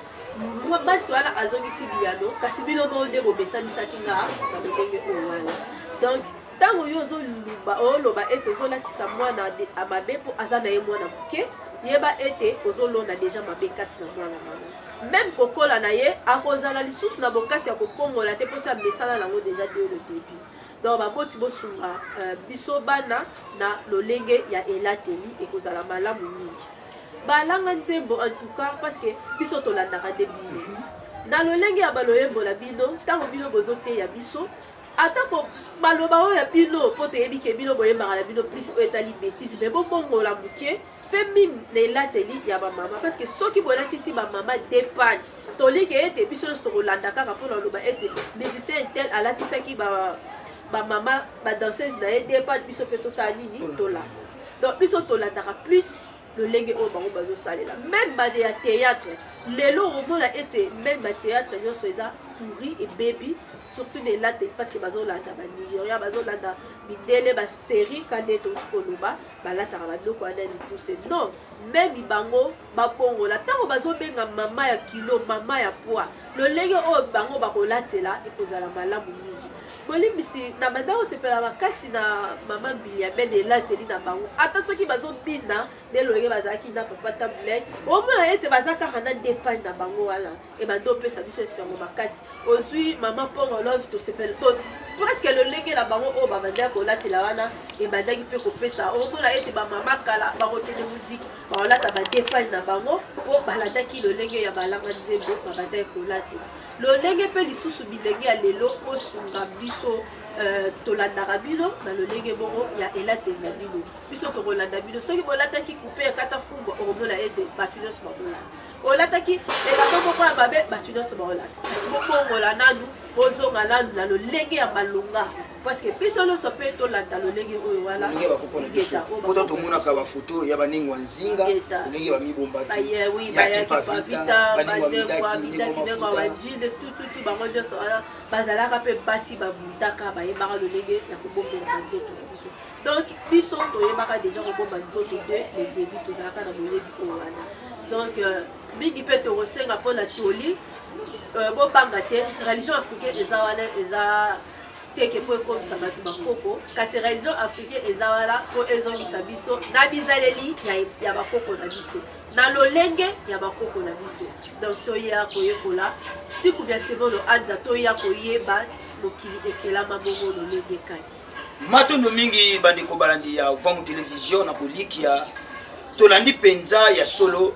basi wana, azongisi biyano: "Kasi bino moko nde bomesanisaki nga na lolenge oyo wana." Donc ntango yo ozoluba, oloba ete ozolatisa mwana mabe mpo aza na ye mwana moke, yeba ete ozolona déjà mabe kati na mwana bango. Même kokola na ye, akozala lisusu na bokasi ya kopongola te, mposa mesala nango déjà dès le début. Donc baboti, bosunga biso bana na lolenge ya elateli, ekozala malamu mingi. Balanga nzembo, en tout cas, parce que biso tolandaka nde bino na lolenge ya baloyembo na bino. Ntango bino bozoteya biso, atako baloba oyo ya bino, mpo toyebi ke bino boyembaka na bino plus oyo etali bétise, mais bobongola moke mpe mime na elateli ya bamama, parce que soki bolatisi bamama depane, tolike ete biso nyonso tokolanda kaka mpona oloba ete musicien tel alatisaki bamama badanseuse na ye depane, biso mpe tosala nini? Tolanda. Donc biso tolandaka plus lolenge oyo bango bazosalela. Même bade ya théâtre lelo, okomona ete même bathéâtre nyonso eza pourri, ebebi, surtout na elateli, parce que bazolanda Banigeria, bazolanda mindele, basérie ka nde touti koloba, balataka babiloko wana ya mikuse. Non, même bango babongola. Ntango bazobenga mama ya kilo, mama ya poids, lolenge oyo bango bakolatela ekozala malamu mingi. Bolimbisi, na banda kosepela makasi na mama Mbilia Bel, elateli na bango, ata soki bazobina nde lolenge bazalaki na papa Tabulai, omona ete baza kaka na depane na bango wana, ebandi opesa biso esengo makasi. Ozwi mama Mpongo Love, tosepela. Presque lolenge na bango oyo babandaki kolatela wana ebandaki mpe kopesa, okomona ete bamama kala bakokende muziki, bakolata badefane na bango mpo balandaki lolenge ya balanga nzembo babandaki kolatela. Lolenge mpe lisusu bilenge ya lelo bosunga biso, tolandaka bino na lolenge moko ya elateli na bino. Biso tokolanda bino. Soki bolataki coupe ya kata fumbwa, okomona ete bato nyonso bakolanda. Olataki elamba moko ya mabe, bato nyonso bakolanda. Kasi bobongola nanu, bozonga nanu na lolenge ya malonga, parce que biso nyonso mpe tolanda lolenge oyo wana.
Lolenge bakoko na biso, poto tomonaka bafoto ya banengwa nzinga, lolenge bamibombaki,
ya Kipavita, banengwa Midaki, nengwa bajile, tututu, bango nyonso wana bazalaka mpe basi babundaka, bayebaka lolenge ya kobombela banzoto na biso. Donc biso toyebaka déjà kobomba nzoto de le début, tozalaka na boyebi oyo wana. Donc mingi mpe tokosenga mpona toli, bobanga te. Religion africaine eza wana, eza teke mpo ekomisa bato bakoko, kasi religion africaine eza wana mpo ezongisa biso na bizaleli ya bakoko na biso, na lolenge ya bakoko na biso. Donc toya koyekola siku bya sebono anza, toya koyeba mokili ekelama bongo lolenge kati.
Matondo mingi, bandeko balandi ya Vamu Télévision. Na kolikia tolandi mpenza ya solo,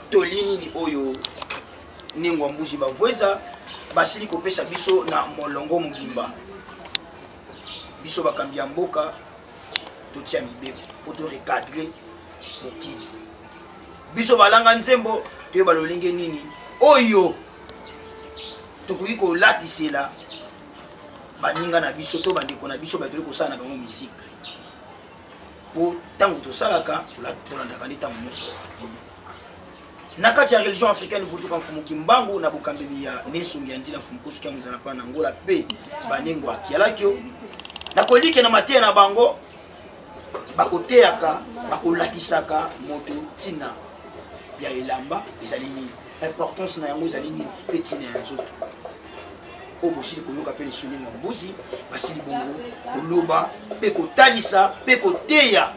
toli nini oyo Nengwa Mbuji Bavweza basili kopesa biso na molongo mobimba. Biso bakambi ya mboka, totia mibeko mpo torecadrer mokili. Biso balanga nzembo, toyeba lolenge nini oyo tokoki kolatisela baninga na biso to bandeko na biso batoli kosala na bango musique, mpo ntango tosalaka, tolandaka nde ntango nyonso na kati ya religion africaine Vutuka Mfumu Kimbangu, na bokambeli ya Nesongi ya Nzila Mfumu Kusuki ya Mozala mpa na Ngola mpe banengo akialaki na kolike na mateya na bango, bakoteyaka, bakolakisaka moto ntina ya elamba ezali nini, importance na yango ezali nini, mpe ntina ya nzoto oyo bosili koyoka. Mpe liso ndenge mbuzi basili bongo koloba mpe kotalisa mpe koteya,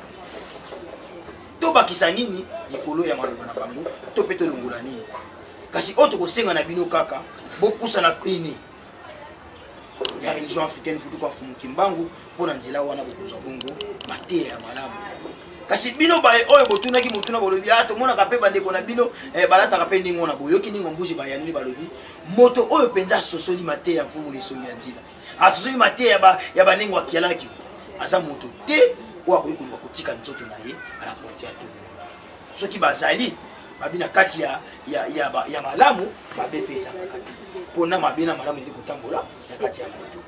tobakisa nini likolo ya maloba na bango to mpe tolongola nini? Kasi oyo tokosenga na bino kaka, bopusana pene ya religion africaine Vutuka Mfumu Kimbangu, mpo na nzela wana bokozwa bongo mateya ya malamu. Kasi bino baye oyo botunaki motuna, bolobi: "Ah, tomonaka mpe bandeko na bino, balataka mpe ndenge wana." Boyoki ndenge mbuzi bayanoli, balobi moto oyo mpenza asosoli mateya ya Mfumu Lisongi ya Nzila, asosoli mateya ya banengo akialaki, aza moto te oyo akoki koluka kotika nzoto na ye à la portée ya tout. Soki bazali babi na kati ya malamu, mabe mpe ezangaka te, mpona mabe na malamu ezali kotambola na kati ya moto.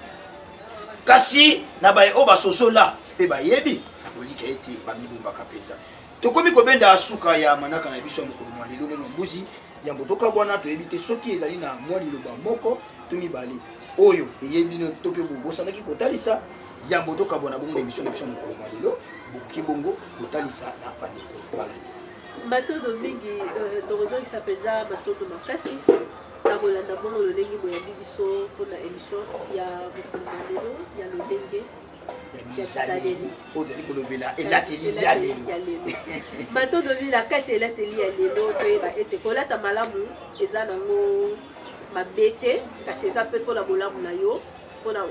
Kasi na baye oyo basosola mpe bayebi na kolika ete bamibombaka mpenza. Tokomi kobenda suka ya manaka na biso ya mokolo mwa lelo. Ndenge mbuzi yambo tokabwana, toyebi te soki ezali na mwa liloba moko to mibale oyo eyebi no to mpe bobosanaki kotalisa yambo tokabwana bongo na émission na biso ya mokolo mwa lelo, bokoki bongo kotalisa na bandeko balandi.
Matondo mingi, tokozongisa mpenza matondo makasi na kolanda bongo lolenge boyambi biso mpona émission ya mokolo mwa lelo ya lolenge
ya bizaleli oyo tozali kolobela, elateli ya lelo.
Ya lelo. Matondo mingi. Na kati ya elateli ya lelo, toyeba ete kolata malamu eza nango mabe te, kasi eza mpe mpona bolamu na yo, mpona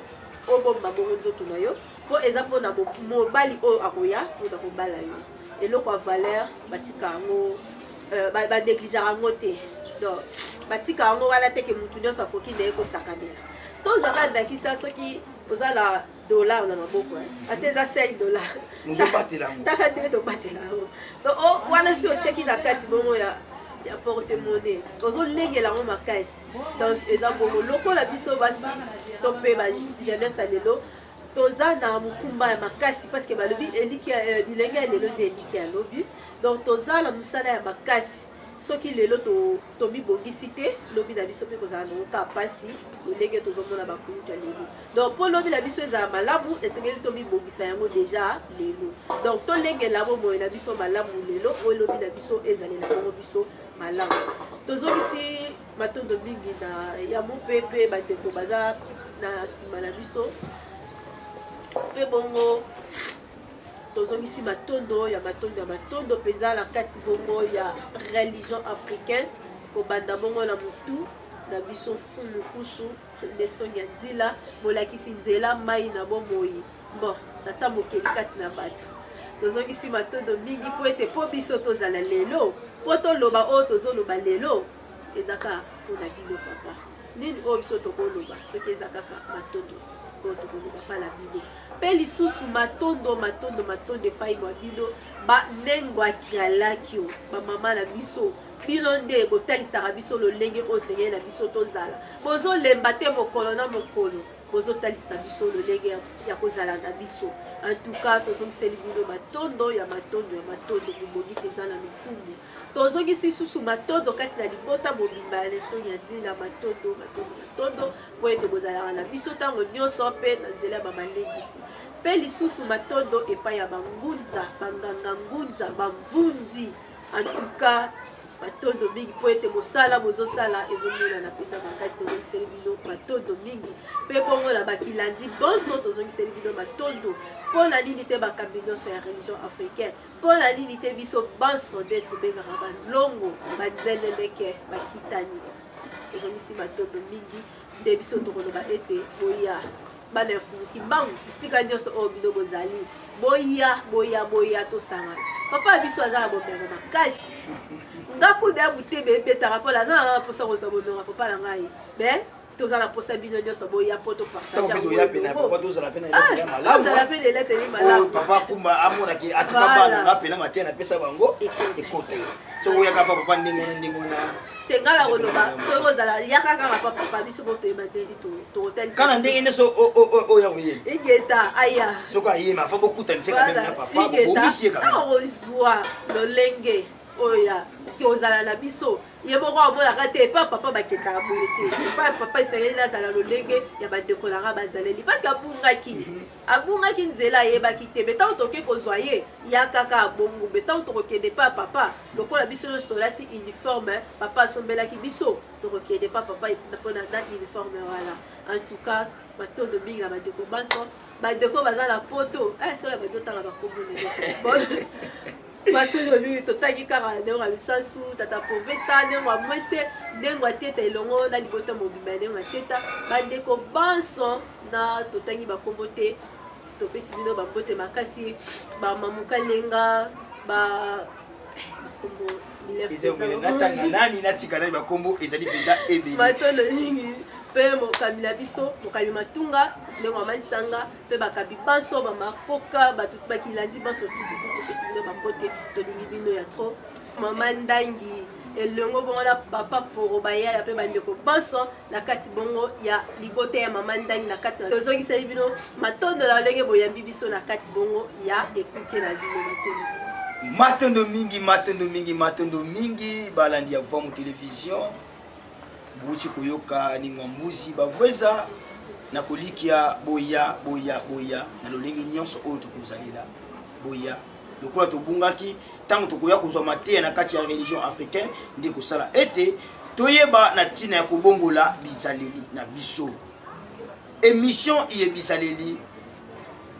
obomba bongo nzoto na yo, mpo eza mpona mobali oyo akoya mpona kobala yo. Eloko ya valeur, batika yango, banégligeaka yango te. Donc batika yango wana teke motu nyonso akoki na ye kosakanela. Tozwaka ndakisa, soki oza na dollar na maboko, ata eza 5 $,
mozobatela yango.
Taka ndenge tobatela yango. Donc wana si otiaki na kati bongo ya porte monnaie, ozolengela yango makasi. Donc eza bongo lokola biso basi to mpe bajeunesse ya lelo, toza na mokumba ya makasi, parce que balobi eliki bilenge ya lelo nde eliki ya lobi. Donc toza na mosala ya makasi. Soki lelo tomibongisi te, lobi na biso mpe kozala nango kaka mpasi, lolenge tozomona bakulutu ya lelo. Donc mpo lobi na biso ezala malamu, esengeli tomibongisa yango déjà lelo. Donc tolengela bomoi na biso malamu lelo, oyo lobi na biso ezalela bongo biso malamu. Tozongisi matondo mingi na ya mope mpe bandeko baza na nsima na biso mpe bongo. Tozongisi matondo ya matondo ya matondo mpenza na kati bongo ya religion africaine, kobanda bongo na motu na biso Mfumu Kusu. Nesongi ya Nzila, molakisi nzela, mai na bomoi. Bon, tata mokeli kati na bato. Tozongisi matondo mingi mpo ete mpo biso tozala lelo, mpo toloba oyo tozoloba lelo, eza kaka mpo na bino papa. Nini oyo biso tokoloba soki eza kaka matondo oyo tokoloba mpa na bino. Mpe lisusu matondo, matondo, matondo epai mwa bino ba nengwa kialakio, ba mama na biso. Bino nde botalisaka biso lolenge oyo esengeli na biso tozala. Bozolemba te mokolo na mokolo, bozotalisa biso lolenge ya kozala na biso. En tout cas, tozongiseli bino matondo ya matondo ya matondo, bobongi mpenza na lokumu. Tozongisi susu matondo kati na libota mobimba ya Lesongi ya Nzila, matondo, matondo, matondo, mpo ete bozalaka na biso ntango nyonso mpe na nzela ya bamalendisi. Mpe lisusu matondo epai ya bangunza, banganga ngunza, bamvundi. En tout cas, matondo mingi mpo ete mosala bozosala ezomonana mpenza makasi. Tozongiseli bino matondo mingi mpe bongo na bakilandi bonso tozongiseli bino matondo. Mpo na nini te bakambi nyonso ya religion africaine? Mpo na nini te biso banso nde tobengaka balongo, banzeneneke, bakitani? Tozongisi matondo mingi nde biso tokoloba ete boya bana ya Mfumu Kimbangu bisika nyonso oyo bino bozali, boya, boya, boya tosangana. Papa ya biso aza na bomengo makasi, nga kuda ya motema ebetaka mpo naza na mposa kozwa bomengo ya papa na ngai, mais toza na mposa bino nyonso boya mpo topartageozala
mpe na
elateli malamu.
Papa Kumba amonaki atuka bana nga mpe na mateya napesa bango ekota soki oyaka pa papa ndenge wana ndenge wana
te nga na koloba soki ozala yaka kaka pa papa biso po toyeba ndenge tokotalisa
kaka ndenge nyonso oyo akoye
ingeta aya
soki ayema fa bokutanisa quand même na papa bobongisi ye quand même
akozwa lolenge oyo ya kozala na biso ye moko amonaka te epa papa bakendaka boye te, epa papa esengeli nazala lolenge ya bandeko na nga bazaleli, parce que abungaki, abungaki nzela, ayebaki te. Me ntango toke kozwa ye ya kaka abongo, me ntango tokokende pa papa lokola biso nyonso tolati uniforme papa asombelaki biso, tokokende pa papa mpona na uniforme wana. En tout cas, matondo mingi na bandeko banso, bandeko baza na poto sola bando otanga bakombo lelo. Matondo mingi, totangi kaka ndenge ya lisasu tata povesa, ndenge ya mwese, ndenge ya teta elongo na libota mobimba ya ndenge ya teta, bandeko banso na totangi bakombo te, topesi bino bambote makasi, bamamuka lenga ba bakombo
natanga nani natika nani, bakombo ezali mpenza ebele.
Matondo mingi mpe mokambi na biso mokambi matunga ndenge ya mansanga mpe bakambi banso bamakoka bato bakilandi banso tututu, topesi bino bambote, tolingi bino ya trop. Mama Ndangi elongo bongo na papa Poro bayaya mpe bandeko banso na kati bongo ya libota ya mama Ndangi na kati, tozongiseli bino matondo na lolenge boyambi biso na kati bongo ya ekuke na bino. Matondo,
matondo mingi, matondo mingi, matondo mingi. Balandi ya Vwamu Télévision, buti koyoka ningwa mbuzi bavweza na kolikia, boya, boya, boya na lolenge nyonso oyo tokozalela, boya lokola tobungaki. Ntango tokoya kozwa mateya na kati ya religion africaine nde kosala ete toyeba na ntina ya kobongola bizaleli na biso. Émission iye bizaleli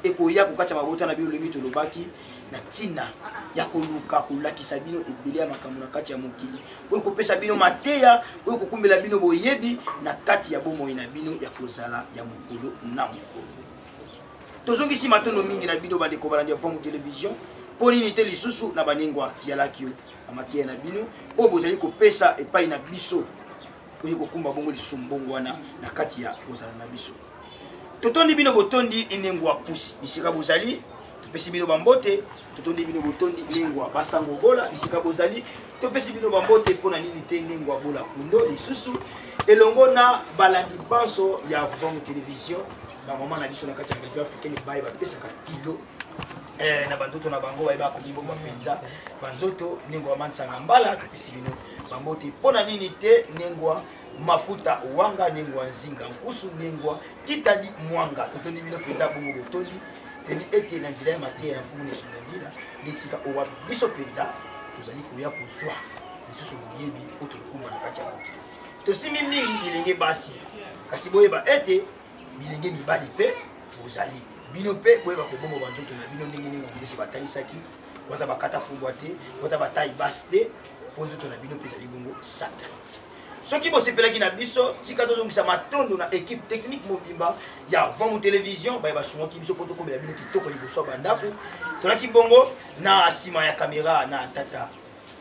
ekoya kokati ya mabota na bino lolenge tolobaki na ntina ya koluka kolakisa bino ebele ya makambo na kati ya mokili oyo kopesa bino mateya oyo kokumbela bino boyebi na kati ya bomoi na bino ya kozala ya mokolo na mokolo. Tozongisi matondo mingi na bino bandeko balandi ya Vwamu Télévision. Mpo nini te lisusu na banengwa kialaki yo na mateya na bino oyo bozali kopesa epai na biso oyo kokumba bongo lisusu mbongo wana na kati ya kozala na biso. Totondi bino botondi inengwa pusi bisika bozali, topesi bino bambote. Totondi bino botondi nengwa basango bola bisika bozali, topesi bino bambote. Mpo na nini te nengwa bola kundo lisusu elongo na balandi banso ya Vwamu Télévision, bamama na biso na kati ya religion africaine baye bapesaka kilo na banzoto na bango, baye bakomibomba mpenza banzoto, nengwa mansanga mbala, topesi bino bambote. Mpo na nini te nengwa mafuta wanga, nengwa nzinga nkusu, nengwa kitani mwanga, totondi bino mpenza bongo botondi. Toyebi ete na nzela ya mateya ya Mfumu Nesonga Nzila nde esika oyo wapi biso mpenza tozali koya kozwa lisusu boyebi oyo tokokumba na kati ya mokili. Tosimbi mingi bilenge basi, kasi boyeba ete bilenge mibali mpe bozali, bino mpe boyeba kobomba banzoto na bino ndenge ndenge biso batalisaki wata bakata fumbwa te, wata batai basi te, mpo nzoto na bino mpe ezali bongo sacré. Soki bosepelaki na biso, tika tozongisa matondo na equipe technique mobimba ya Vangu Television baye basungaki biso mpo tokomela bino kitoko liboso ya bandako. Tolaki bongo na nsima ya kamera na tata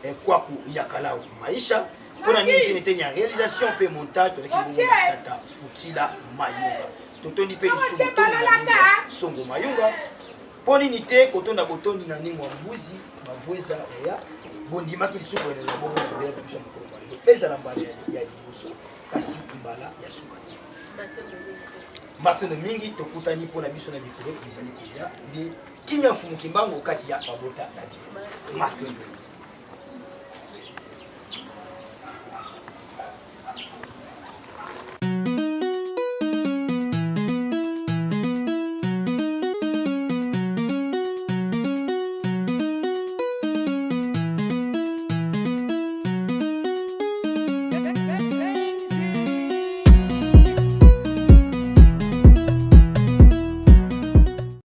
eh, Kwaku ya Kalau Maisha mpo na nini tene tene ya réalisation mpe montage tolaki bongo na tata Futila Mayunga. Totondi mpe lisusu botondi na nini ya Songo Mayunga. Mpo nini te kotonda botondi na ningo ya mbuzi bavueza yaya bondimaki lisusu koyenela bongo na mbela na biso ya mokolo mwa lelo ezala mbala ya liboso kasi mbala ya suka te. Matondo mingi, tokutani mpo na biso na mikolo mizali koya nde kimia Mfumu Kimbangu kati ya mabota na bino. Matondo mingi.